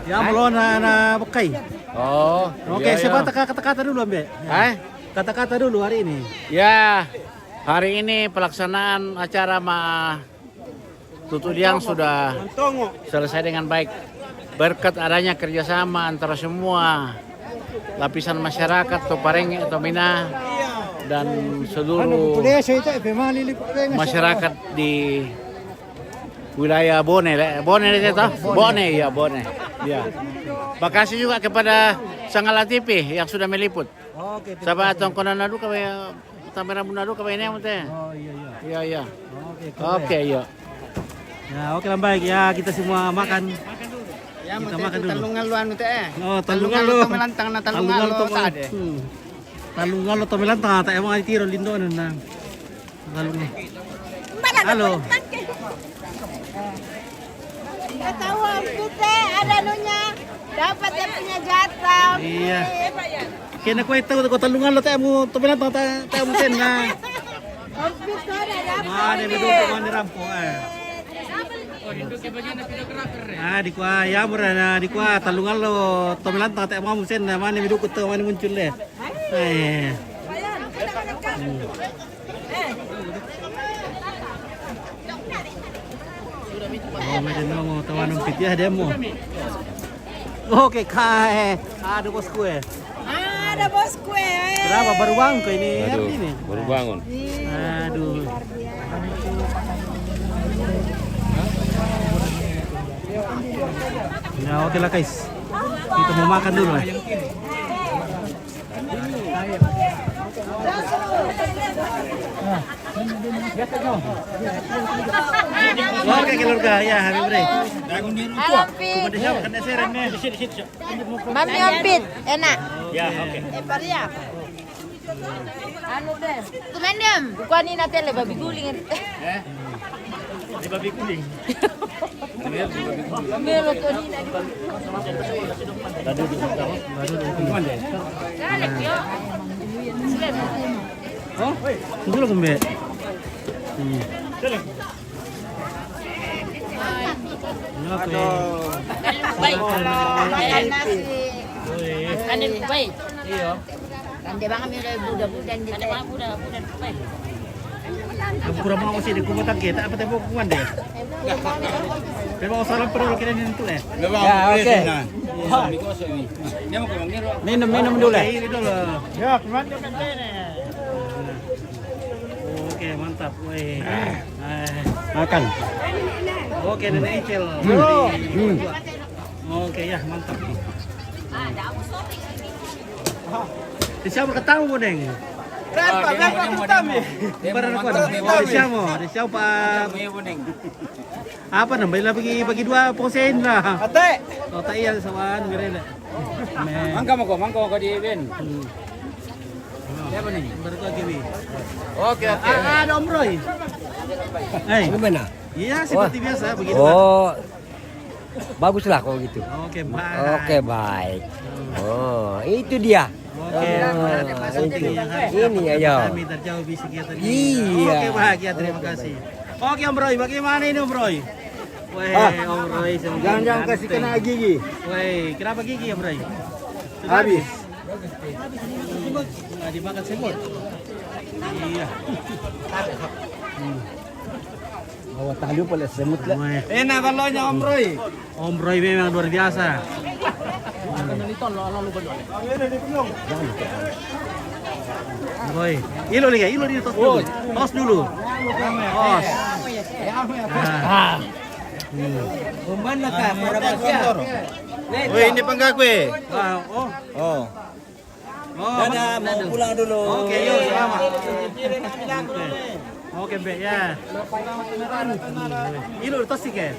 Ya, lo, na, na, bekai. Oh, oke, iya, siapa iya. Kata-kata dulu, Ambe? Eh? Kata-kata dulu hari ini. Ya, hari ini pelaksanaan acara ma Tutu Diang sudah selesai dengan baik berkat adanya kerjasama antara semua lapisan masyarakat, Topareng, Tomina, dan seluruh masyarakat di wilayah Bone, le. Bone, le, toh? Bone, ya, Bone. Ya. Makasih juga kepada Sangala T V yang sudah meliput. Oke, terima kasih. Sabab tongkonan adu kami, kamera mun adu kami ini, Mute. Oh, iya, iya. Iya, iya. Oke, keren. Oke, iya. Ya, oke lah, baik. Ya, kita semua makan. Ya, kita makan dulu. Talungan lo anu, Te, eh. Oh, talungan lo. Talungan lo tomelantang, nah, talungan lo tomelantang, tak ada. Hmm. Talungan lo tomelantang, tak emang ada tiro lindo, nah. Lalu. Halo. Nggak tahu, Om Pit, eh, ada anunya. Dapat dia punya jatah, Om Pit. Iya. Kena kue tahu, kau talungan lo, tak mau, tapi nanti tak, tak mau kena. Om Pit, kau ada dapat. Mana beduk, mana rampo, eh. Ah, di kuah ya, murah, nah, di kuah talungan lo, tomelantang tak mau musen, nah, mana beduk tu, mana muncul deh. Eh. Hmm. Oh, may demo mo, tawanan pitya demo. Oke, kae. Ada bosku, eh. Ada bosku, eh. Kenapa baru bangun kau ini? Aduh, ini baru bangun. Aduh. Ya, oke lah, guys. Kita mau makan dulu, eh. Oke, keluarga, ya, Habib Rey. Halo, Pi. Kepada siapa? Kena seren, nih. Mami Om Pit, enak. Ya, oke. Eh, Paria. Anu deh. Kumendem. Bukan ini nanti le babi guling. Eh? Di babi guling. Melo to ni na. Baru di utama, baru di utama. Oh, itu lah kumbe. Hmm. Ini apa ya? Aduh. Kanin kubai. Iya. Kan dia bangun, dia budak-budak, dia. Ada bangun budak-budak kubai. Aku kurang mau sih di kubu tak kita, apa tempo kuan deh. Tapi mau salam perlu kira ini tuh, eh. Ya, oke. Minum, minum dulu. Oke, ini dulu. Ya, cuman dia kan ini. Oke, mantap. Weh. Eh. Makan. Oke, Nenek Icil. Hmm. Hmm. Oke, ya, mantap. Di siapa ketamu, Boneng? Berapa? Berapa kami? Berapa kami? Di siapa? Di siapa? Apa namanya? Bagi, bagi dua posen lah. Ate. Kota iya, sawan, mirip. Mangka mo ko, mangka mo ko di Ben. Hmm. Siapa nih? Baru lagi, Wi. Oke, oke. Ah, ada Om Roy. Hei. Gimana? Iya, seperti biasa, begitu. Oh, baguslah kalau gitu. Oke, baik. Oke, baik. Hmm. Oh, itu dia. Oke, oh, ada Pak Santini yang harus ini, dapat ayo. Kami dari jauh bisa kita ini. Iya. Oke, bahagia, terima kasih. Oke, Om Roy, bagaimana ini, Om Roy? Weh, ah, Om Roy, jangan-jangan kasih kena gigi. Weh, kenapa gigi, Om Roy? Habis. Nggak dimakan semut. Iya. Hmm. Bawa tali pala semut lah. Weh. Enak balonya, Om Roy. Om Roy memang luar biasa. Boy, ilo lagi, ilo dulu, tos dulu. Tos dulu. Tos. Ah. Hmm. Umana ka, para basya. Weh, ini pangga kue. Ah, oh. Oh. Oh, dadah, mau pulang dulu. Oke, yuk, selamat. Oke. Oke, Mbak, ya. Ilo, tos sih, ke?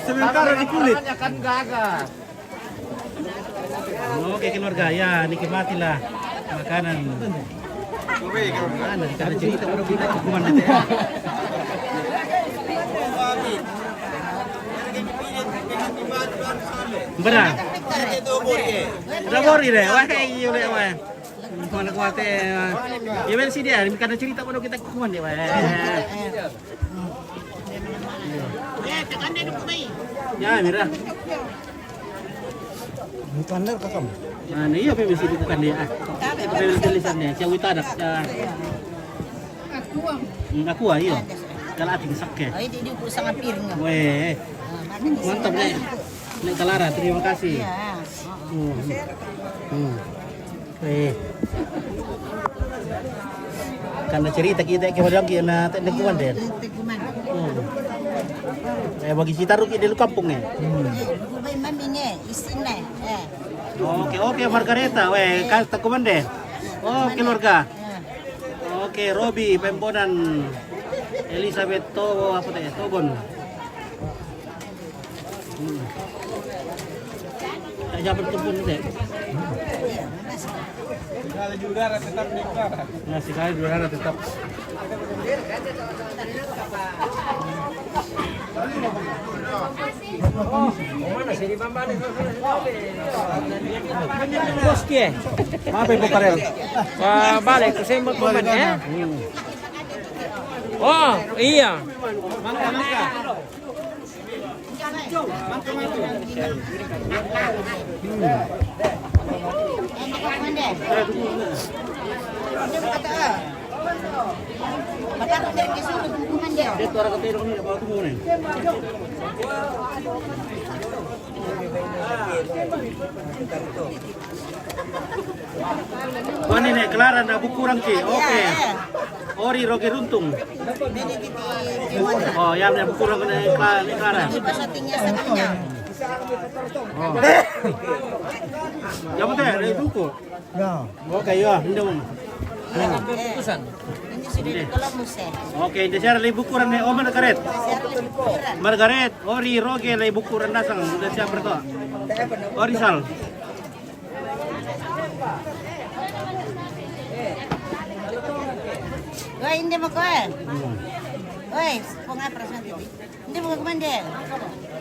Sementara di kulit. Kan gagal. Oke, keluarga, ya, nikmatilah makanan. Mana kita ada cerita, baru kita hukuman gitu ya. Berang. Udah bori deh, wah, kayak iya, udah, wah. Mana kuat, eh, wah. Ya, beres sih dia, karena cerita, baru kita hukuman deh, wah. Ya, mira. Bukan ler kakam. Nah, iya, apa mesti bukan dia? Ah. Apa yang tulisan dia? Siapa itu ada? Ah. Hmm, aku ah, iya. Kalau ating sekke. Oh, ini dia sangat piring. Weh. Ah, mana di sini? Mantap, Nek. Nek Kalara, terima kasih. Iya. Hmm. Hmm. Eh. Karena cerita kita ke orang kena teknik kuman deh. Teknik kuman. Hmm. Eh, bagi cerita rugi di kampung eh. Hmm. Mami nge, isin eh. Eh. Oke, oke, Margareta, weh, kau tak kuman deh. Oh, keluarga. Eh. Oke, Robi, Pembonan, Elizabeth Tobo, apa teh, Tobon. Hmm. Tak jabat tu pun, dek. Sekali udara tetap nikmat. Nah, sekali udara tetap. Bos kie. Apa itu, Karel? Wah, balik ke sembang komen, eh? Hmm. Oh, iya. Wani ne Clara na buku orang ki. Oke. Ori Roge Runtung. Oh, ya, ne buku orang ne Cla-, ne Clara. Oh. Ya, betul, ada buku. Ya. Oke, ya, ini dong. Ini sudah di Columbus, eh. Oke, ini share le buku orang ne. Oh, Margaret. Margaret, Ori Roge le buku orang dasang. Sudah siap berko. Ori Sal. Oi, inde mo koe. Oi, ponga perasaan tadi. Inde mo kemana?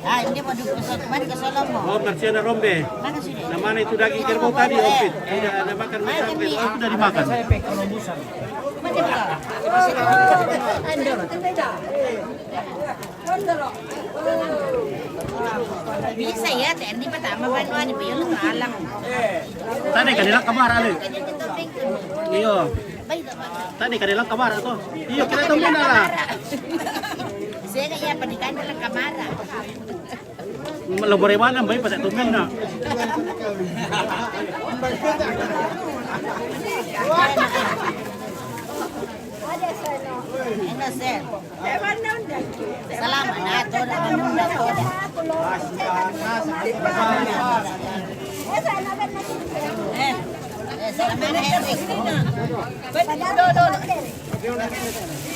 Ah, inde mo duduk ke sana, kemana ke Solomo? Oh, Marciana Rombe. Mana sudah? Nah, mana itu daging kerbau tadi, Opit? Tidak ada makan, makan, Opit. Oh, sudah dimakan. Mana dia? Bisa ya, Tendi pertama banua ni payung tu alang. Tadi kan dia kamar ale. Iyo. Tadi kan dia kamar tu. Iyo, kita temuin lah. Saya kat ya pendidikan dalam kamar. Lo boleh mana, baik pada temuin nak. Enggak, Sir. Salamat na, toda na, toda. Eh, eh, salamat na, Eric.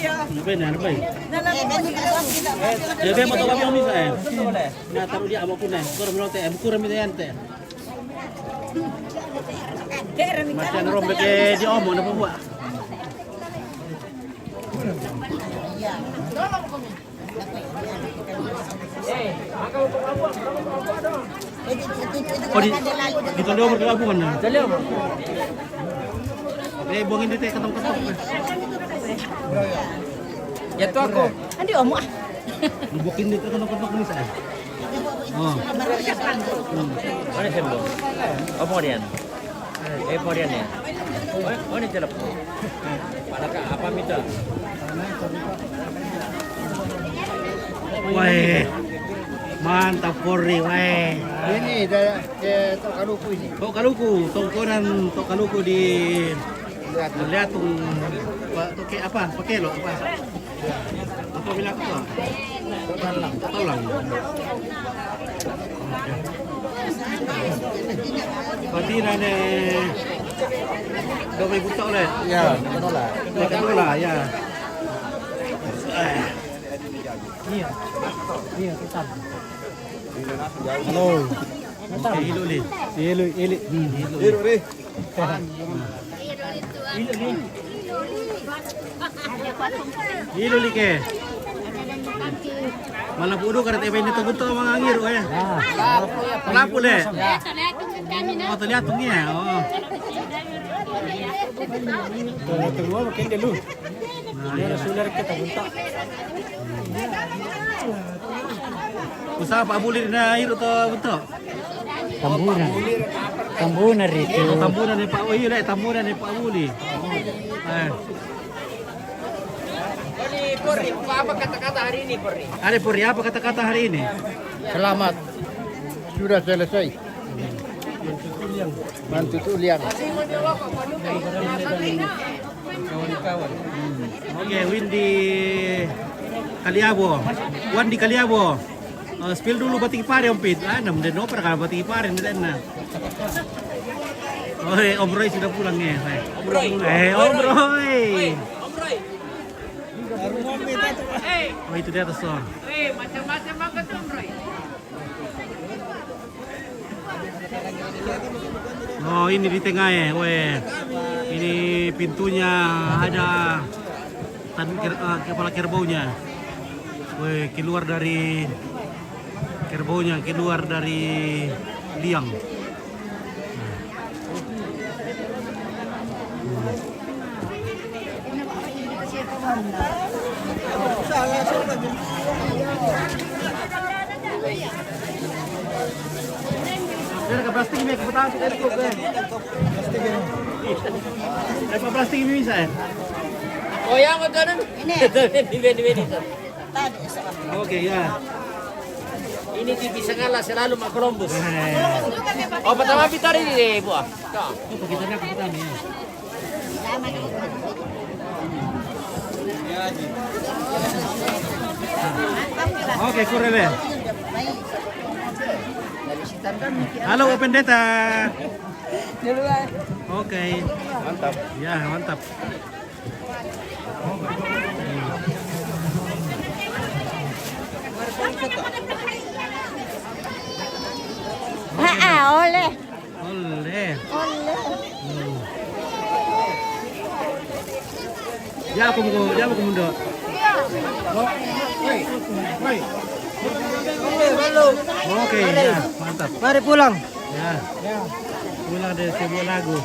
Ano ba yun? Ano ba yun? Eh, Benny, kasama kita. Ya, dia mau tahu kami, Om, eh. Nah, taruh dia, mau kuning. Kurang, kurang, teh. Kurang, minta yan, teh. Masih ada rombek, eh, di Omo, apa buat? Oh, di, di Tondeo bergabung kan? Tondeo. Eh, buangin di teh, ketemu-ketemu. Ya, tuh aku. Andi Omo, ah. Buangin di teh, ketemu-ketemu, misalnya. Oh. Hmm. Mana sih, Bu? Apa dia? Eh, apa dia nih? Oh, oh, ini celep. Pada ka-, apa minta? Wah. Mantap, Polri, weh. Ini dari, eh, Tok Kaluku ini. Tok Kaluku, tongkonan Tok Kaluku di Lihat. Liatung. Pa-, Toke-, apa? Pakelo, apa? Apa bilang apa? Tolang. Tolang. Berarti nane dua ribu tak oleh? Ya, betul lah. Ya, betul lah, ya. Iya. Iya, tetap. Halo. Ilu, Li. Ilu, ilu. Hmm. Ilu, Li. Ilu, Li, ke. Malah pudu kada tebe ini teguto mangangiru, eh. Pelapu, le. Oh, terlihat tuh, ya. Oh. Tunggu, tunggu, makin dulu. Nah, iya. Sudah kita buntak. Usaha Pak Buli na iru to betul. Tambunan. Tambunan itu. Oh, tambunan ni Pak. Oh, iya, le, tambunan ni Pak Buli. Eh. Pori, apa kata-kata hari ini, Pori? Ada, Pori, apa kata-kata hari ini? Selamat. Sudah selesai. Mantu tuliang. Oke, Windy Kaliabo. Wandi Kaliabo. Eh, spill dulu batik pare, Om Pit. Ah, nam den oper kalau batik pare ni den na. Oh, eh, Om Roy sudah pulang, ya. Eh, Om Roy. Eh, Om Roy. Om Roy. Oh, itu di atas tuh. Eh, macam-macam banget tuh, Om Roy. Oh, ini di tengah, ya. Weh. Ini pintunya ada tan-, ker-, eh, kepala kerbaunya. Weh, keluar dari kerbaunya, keluar dari liang. Ada ke plastik ini, ke petang, kita cukup, eh. Plastik ini. Ada plastik ini bisa, ya? Oh, yang betul. Ini. Di bawah, di bawah. Oke, ya. Ini di bisa ngalah selalu mak Columbus. Eh. Oh, pertama pitar ini deh, Bu. Tuh. Itu kita nak kita nih. Oke, kurele. Halo, Pendeta. Oke. Mantap. Ya, mantap. Haa, oleh. Oleh. Oleh. Hmm. Ya, aku mau, ya, aku mau. Oke, ya, mantap. Mari pulang. Ya. Pulang dari sebuah lagu.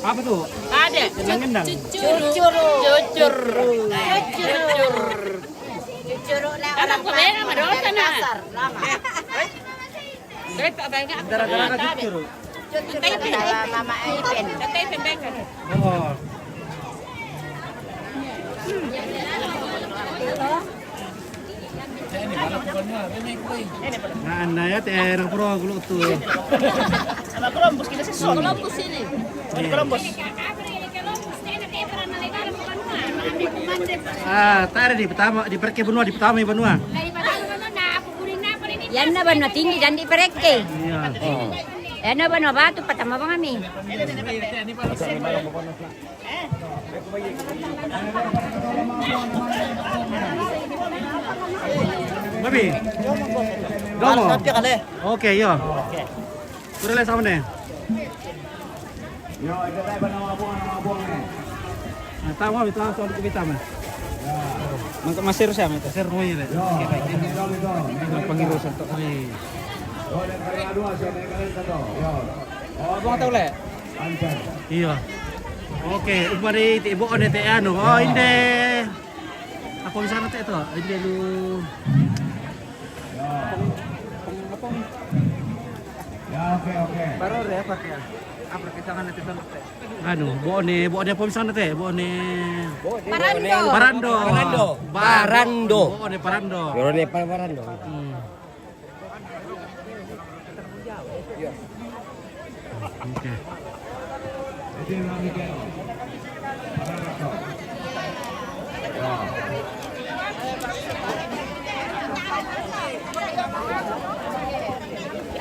Apa tuh? Ada. Ngendang-ngendang. Cucur. Cucur. Cucur. Cucur lah. Orang Korea mah dosa, nah. Pasar, lama. Gara-gara cucur. Cucur kata Mama Ipen. Oh. Nah, anda ya, teh, orang pro, gulu tuh. Sama Columbus, kita sih, Columbus ini. Iya. Columbus. Ah, tadi di pertama, di perke benua, di pertama benua. Yan na banua tinggi dan di perke. Iya. Yan na banua batu, pertama bang kami. Babi. Domo. Oke, yo. Sudah le sama ne. Yo, itu tadi nama abang, nama abang ne. Nah, tahu, tahu soal kita mah. Mangka masir siapa itu? Masir mo ini. Yo, ini dong itu. Ini panggil satu. Yo, dari kedua dua, siapa yang kalian satu? Yo. Oh, abang tahu le? Iya. Oke, umari ti ibu one te anu. Oh, inde. Apa di sana te itu? Inde lu. Ya, oke, oke. Baru repot ya. Anu, bo'one, bo'one apa misalnya teh? Bo'one Parando. Parando. Parando. Ba-, Parando. Bo'one Parando. Yorone pa-, Parando. Hmm. Oke.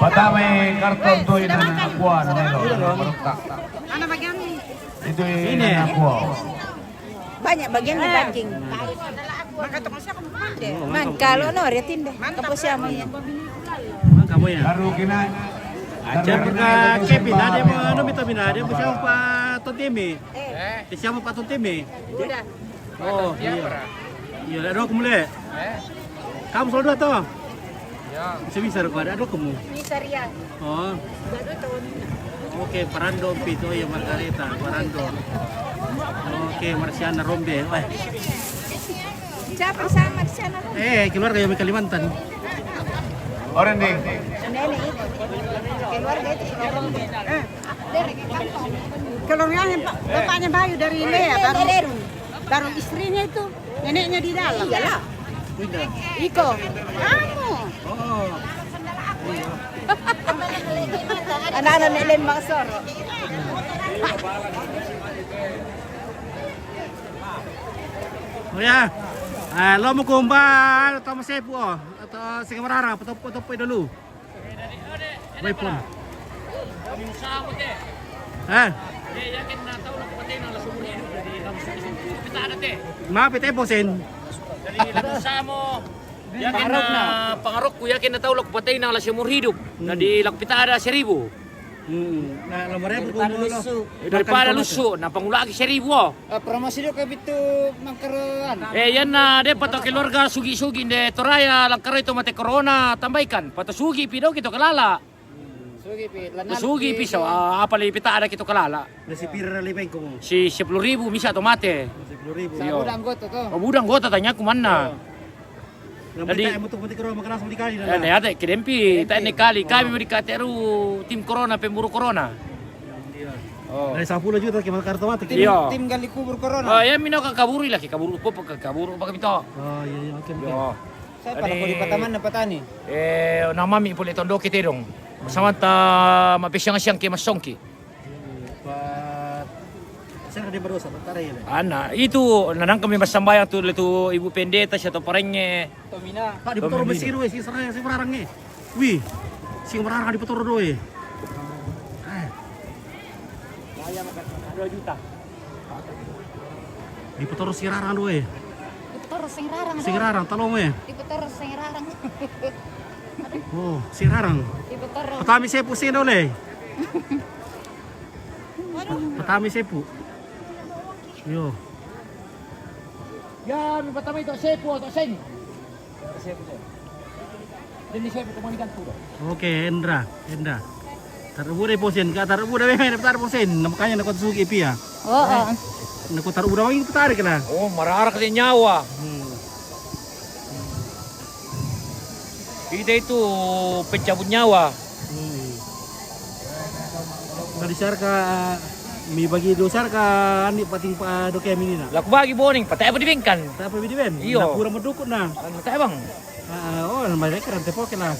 Patama i karton tu ina na kuah na melo, na marukak. Itu ina na kuah. Banyak bagiannya daging. Maka toko siapa mau pakai? Man, kalau no, dia tinde. Mantap, kapo siapa ya? Mantap, ya. Baru kena. Aja pernah kepin, ada yang mau, anu, minta minta, ada yang mau siapa, Pak Tontimi? Eh. Siapa Pak Tontimi? Udah. Oh, iya. Iya, ada aku mulai. Kamu selalu dua toh? Ya. Bisa-bisa aku ada aku kamu. Bisa, Ria. Oh. Baru tahun. Oke, Parando Pi itu ya, Margareta, Parando. Oke, Marsiana Rombe. Wah. Siapa sama Marsiana Rombe? Eh, keluarga yang Kalimantan. Orang nih. Nenek itu. Keluarga itu Rombe. Eh. Keluarganya, Pak, bapaknya Bayu dari Lea, baru, baru istrinya itu, neneknya di dalam. Iyalah. Iko. Kamu. Oh. Anak-anak Nek Len Maksoro. Oh ya. Eh, lo mau kumbang atau mau sepu, oh? Atau singa marara, atau, atau dulu? Wai pun. Eh? Maaf, ite bosen. Jadi, lagu samo. Yakin na pangarokku, yakin na tau laku patei na la seumur hidup. Jadi, laku pita ada seribu. Hmm. Nah, lama ribu. Daripada lusu. Daripada lusu, na pangulaki seribu, oh. Eh, promosi dulu ke bitu mangkeroan. Eh, iya na, de pato keluarga sugi-sugi de Toraya, langkaro itu mate corona, tambaikan. Pato sugi pi do kito kalala. Sugi pi, lanal sugi pi, so, ah, apa lebih tak ada kito kalala. Nasi pira lebih kamu? Si sepuluh ribu misa to mate. Sepuluh ribu. Iyo. Sa buda anggota to. Oh, buda anggota tanya aku mana. Jadi, tak mutu-mutu corona, makan langsung di kali, eh, nah. Ne ate, kedempi, tak ne kali, kami mau dikateru tim corona, pemburu corona. Iya. Oh. Dari sepuluh juta ke Makarta mati. Tim, iyo, tim gali kubur corona. Oh, ya, mino ka kaburu lagi, kaburu, apa ka kaburu, apa ka bito? Oh, iya, iya, oke, oke. Iyo. Saya pada mau di Pataman na Patani. Eh, nama mi pole tondo kita dong. Samanta ma pesiang-siang ke masongki. Pat-, saya ada berdosa, Pak, tak ada ya, Pak? Ana, itu, nanang kami masambayang tu, le tu Ibu Pendeta, siya to parenge. Tomina. Pak, di Petoro Tomina. Besiru, eh, si serang, si merarang, eh. Wih, si merarang di Petoro doe. Eh. Dua juta. Di Petoro si rarang doe. Di Petoro sing rarang, sing rarang, tolong, eh. Di Petoro sing rarang. Oh, si rarang. Di Petoro. Petami sepu sing dole. Petami sepu. Yo. Ya, mi pertama itu sepu atau sing. Sepu, sepu. Jadi sepu kemanikan tu dah. Oke, Endra, Endra. Taruh bude posen, ka taruh bude meme, taruh posen. Makanya nak sugi pia. Oh, oh. Nak taruh bude wangi tarik lah. Oh, marah-marah ke nyawa. Hmm. Kita itu pencabut nyawa. Hmm. Tadi sarka mi bagi do sarka ani pating pa doke minina. Laku bagi boning, patai apa di bengkan? Patai apa di ben? Iyo. Nak kurang mendukut nah. Patai bang. Ah, oh, namanya keren tepoke lah.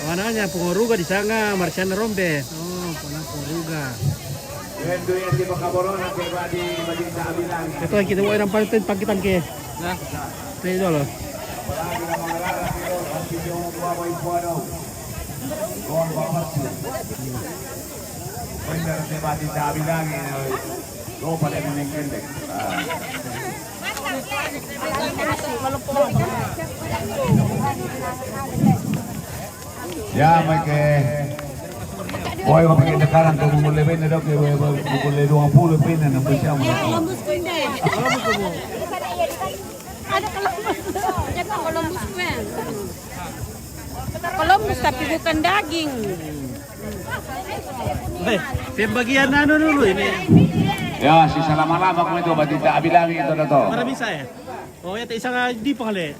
Mananya Pungoruga di sana, Marsiana Rombe. Oh, pona Pungoruga. Ito, kita mo ilang pangkitan ke. Nah, ito dulu. Benar, saya mati tak bilang ini. Lupa dia meninggal deh. Ah. Ya, mai ke. Oi, ko pake tekanan tu mule bene do ke, mule dua puluh bene na bisa mo. Ada Columbus. Ada Columbus. Columbus, tapi bukan daging. Eh, pembagian anu dulu ini. Ya, si salama-lama ko itu, berarti tak bilang itu dah tu. Para bisa ya? Oh, ya, tak isa nga di pangale.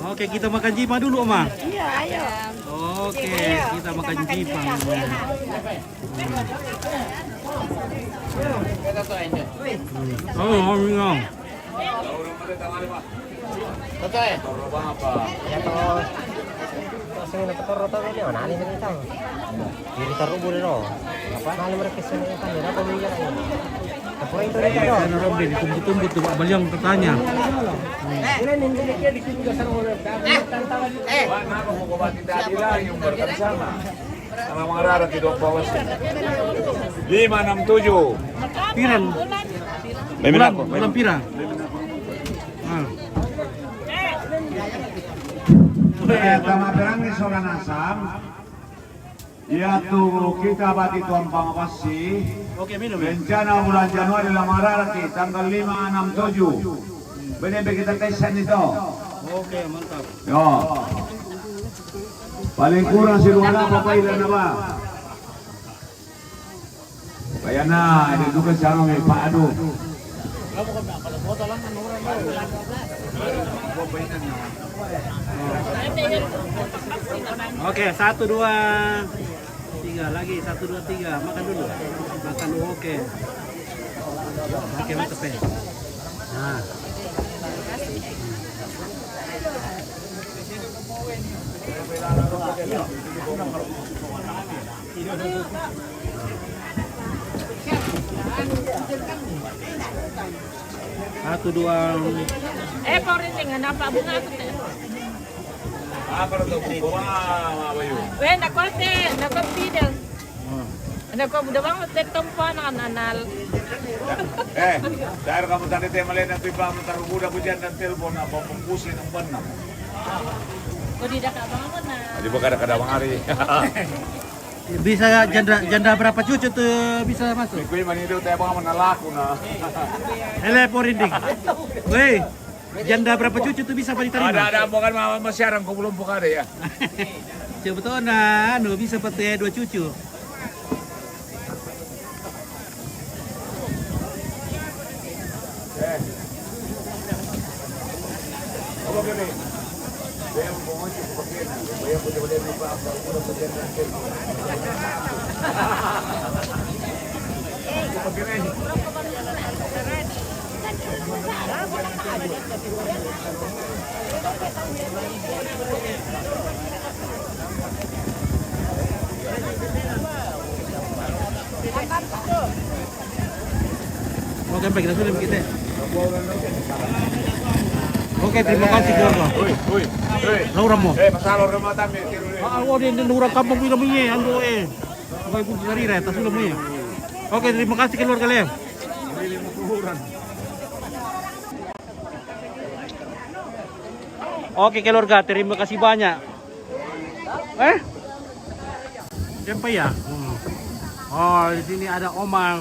Oke, kita makan jipang dulu, Oma. Iya, ayo. Oke, kita makan jipang. Oh, oh, oh. Ya, toh. Toh, sing na petoro toh, ini, oh, nani na kita. Diri taruh boleh, no. Apa? Malam mereka sini kan, ya, apa, minyak, ya. Apa itu, dia, no? Karena Rob dia ditunggu-tunggu tuh, Pak Baliang bertanya. Ini, ini, ini, dia ditunggu sama orang. Eh, eh. Pak, kenapa mau kau batin tadi lah, yang berkata sama? Sama Mangarara di Dompa Wasi. Lima enam tujuh. Piran. Bulan, bulan pira? Ah. Eh, tama perangi sola nasam. Iya tu kita bati tuang pangapasi. Oke, minum, ya. Rencana bulan Januari la Mangarara ki tanggal lima, enam, tujuh. Bene kita tesan itu. Oke, mantap. Yo. Paling kurang si dua apa, Pak, ilan apa? Bayana, ada juga sama mi, Pak, aduh. Oke, satu, dua, tiga lagi, satu, dua, tiga. Makan dulu. Makan, oke. Oke, mantap, ya. Nah. Satu, dua. Eh, Pak Rinding, kenapa bunga aku teh? Apa tu? Bunga apa, Yu? Weh, nak kau teh, nak kau pidal. Nak kau budak banget, teh, tempo anak anal. Eh, dari kamu tadi teh melihat nanti, Pak, taruh budak hujan dan telepon apa, pempusin yang benar. Kau tidak, Kak, bangun, nah. Di buka ada kadang hari. Bisa janda, janda berapa cucu tuh bisa masuk? Kui mani itu teh, Pak, mana laku, nah. Ele, Pak Rinding. Weh, janda berapa cucu tuh bisa, Pak, diterima? Ada, ada, bukan, ma-, masih ada, kau belum buka ada, ya. Coba tuh, nah, anu, bisa, Pak, teh, dua cucu. Oke, baik, kita sudah begitu. Oke, terima kasih, keluarga. Oi, oi, oi. Laura mo. Eh, masalah rumah tami. Ah, oh, dia, dia orang kampung bilang begini, ando, eh. Oke, ibu dari Reta sudah mo, ya. Oke, terima kasih, keluarga, Lem. Oke, keluarga, terima kasih banyak. Eh? Siapa, ya? Hmm. Oh, di sini ada Omar.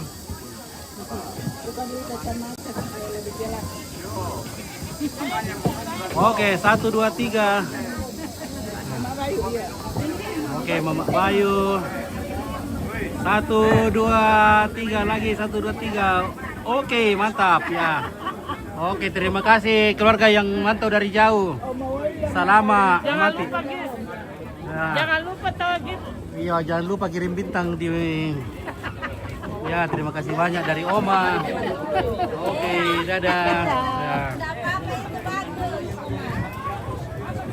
Oke, satu, dua, tiga. Oke, Mama Bayu. Satu, dua, tiga lagi. Satu, dua, tiga. Oke, mantap, ya. Oke, terima kasih keluarga yang mantau dari jauh. Salama, jangan mati. Lupa, Gis. Ya. Jangan lupa, tahu, Gis. Iya, jangan lupa kirim bintang di. Ya, terima kasih banyak dari Oma. Oke, dadah. Ya.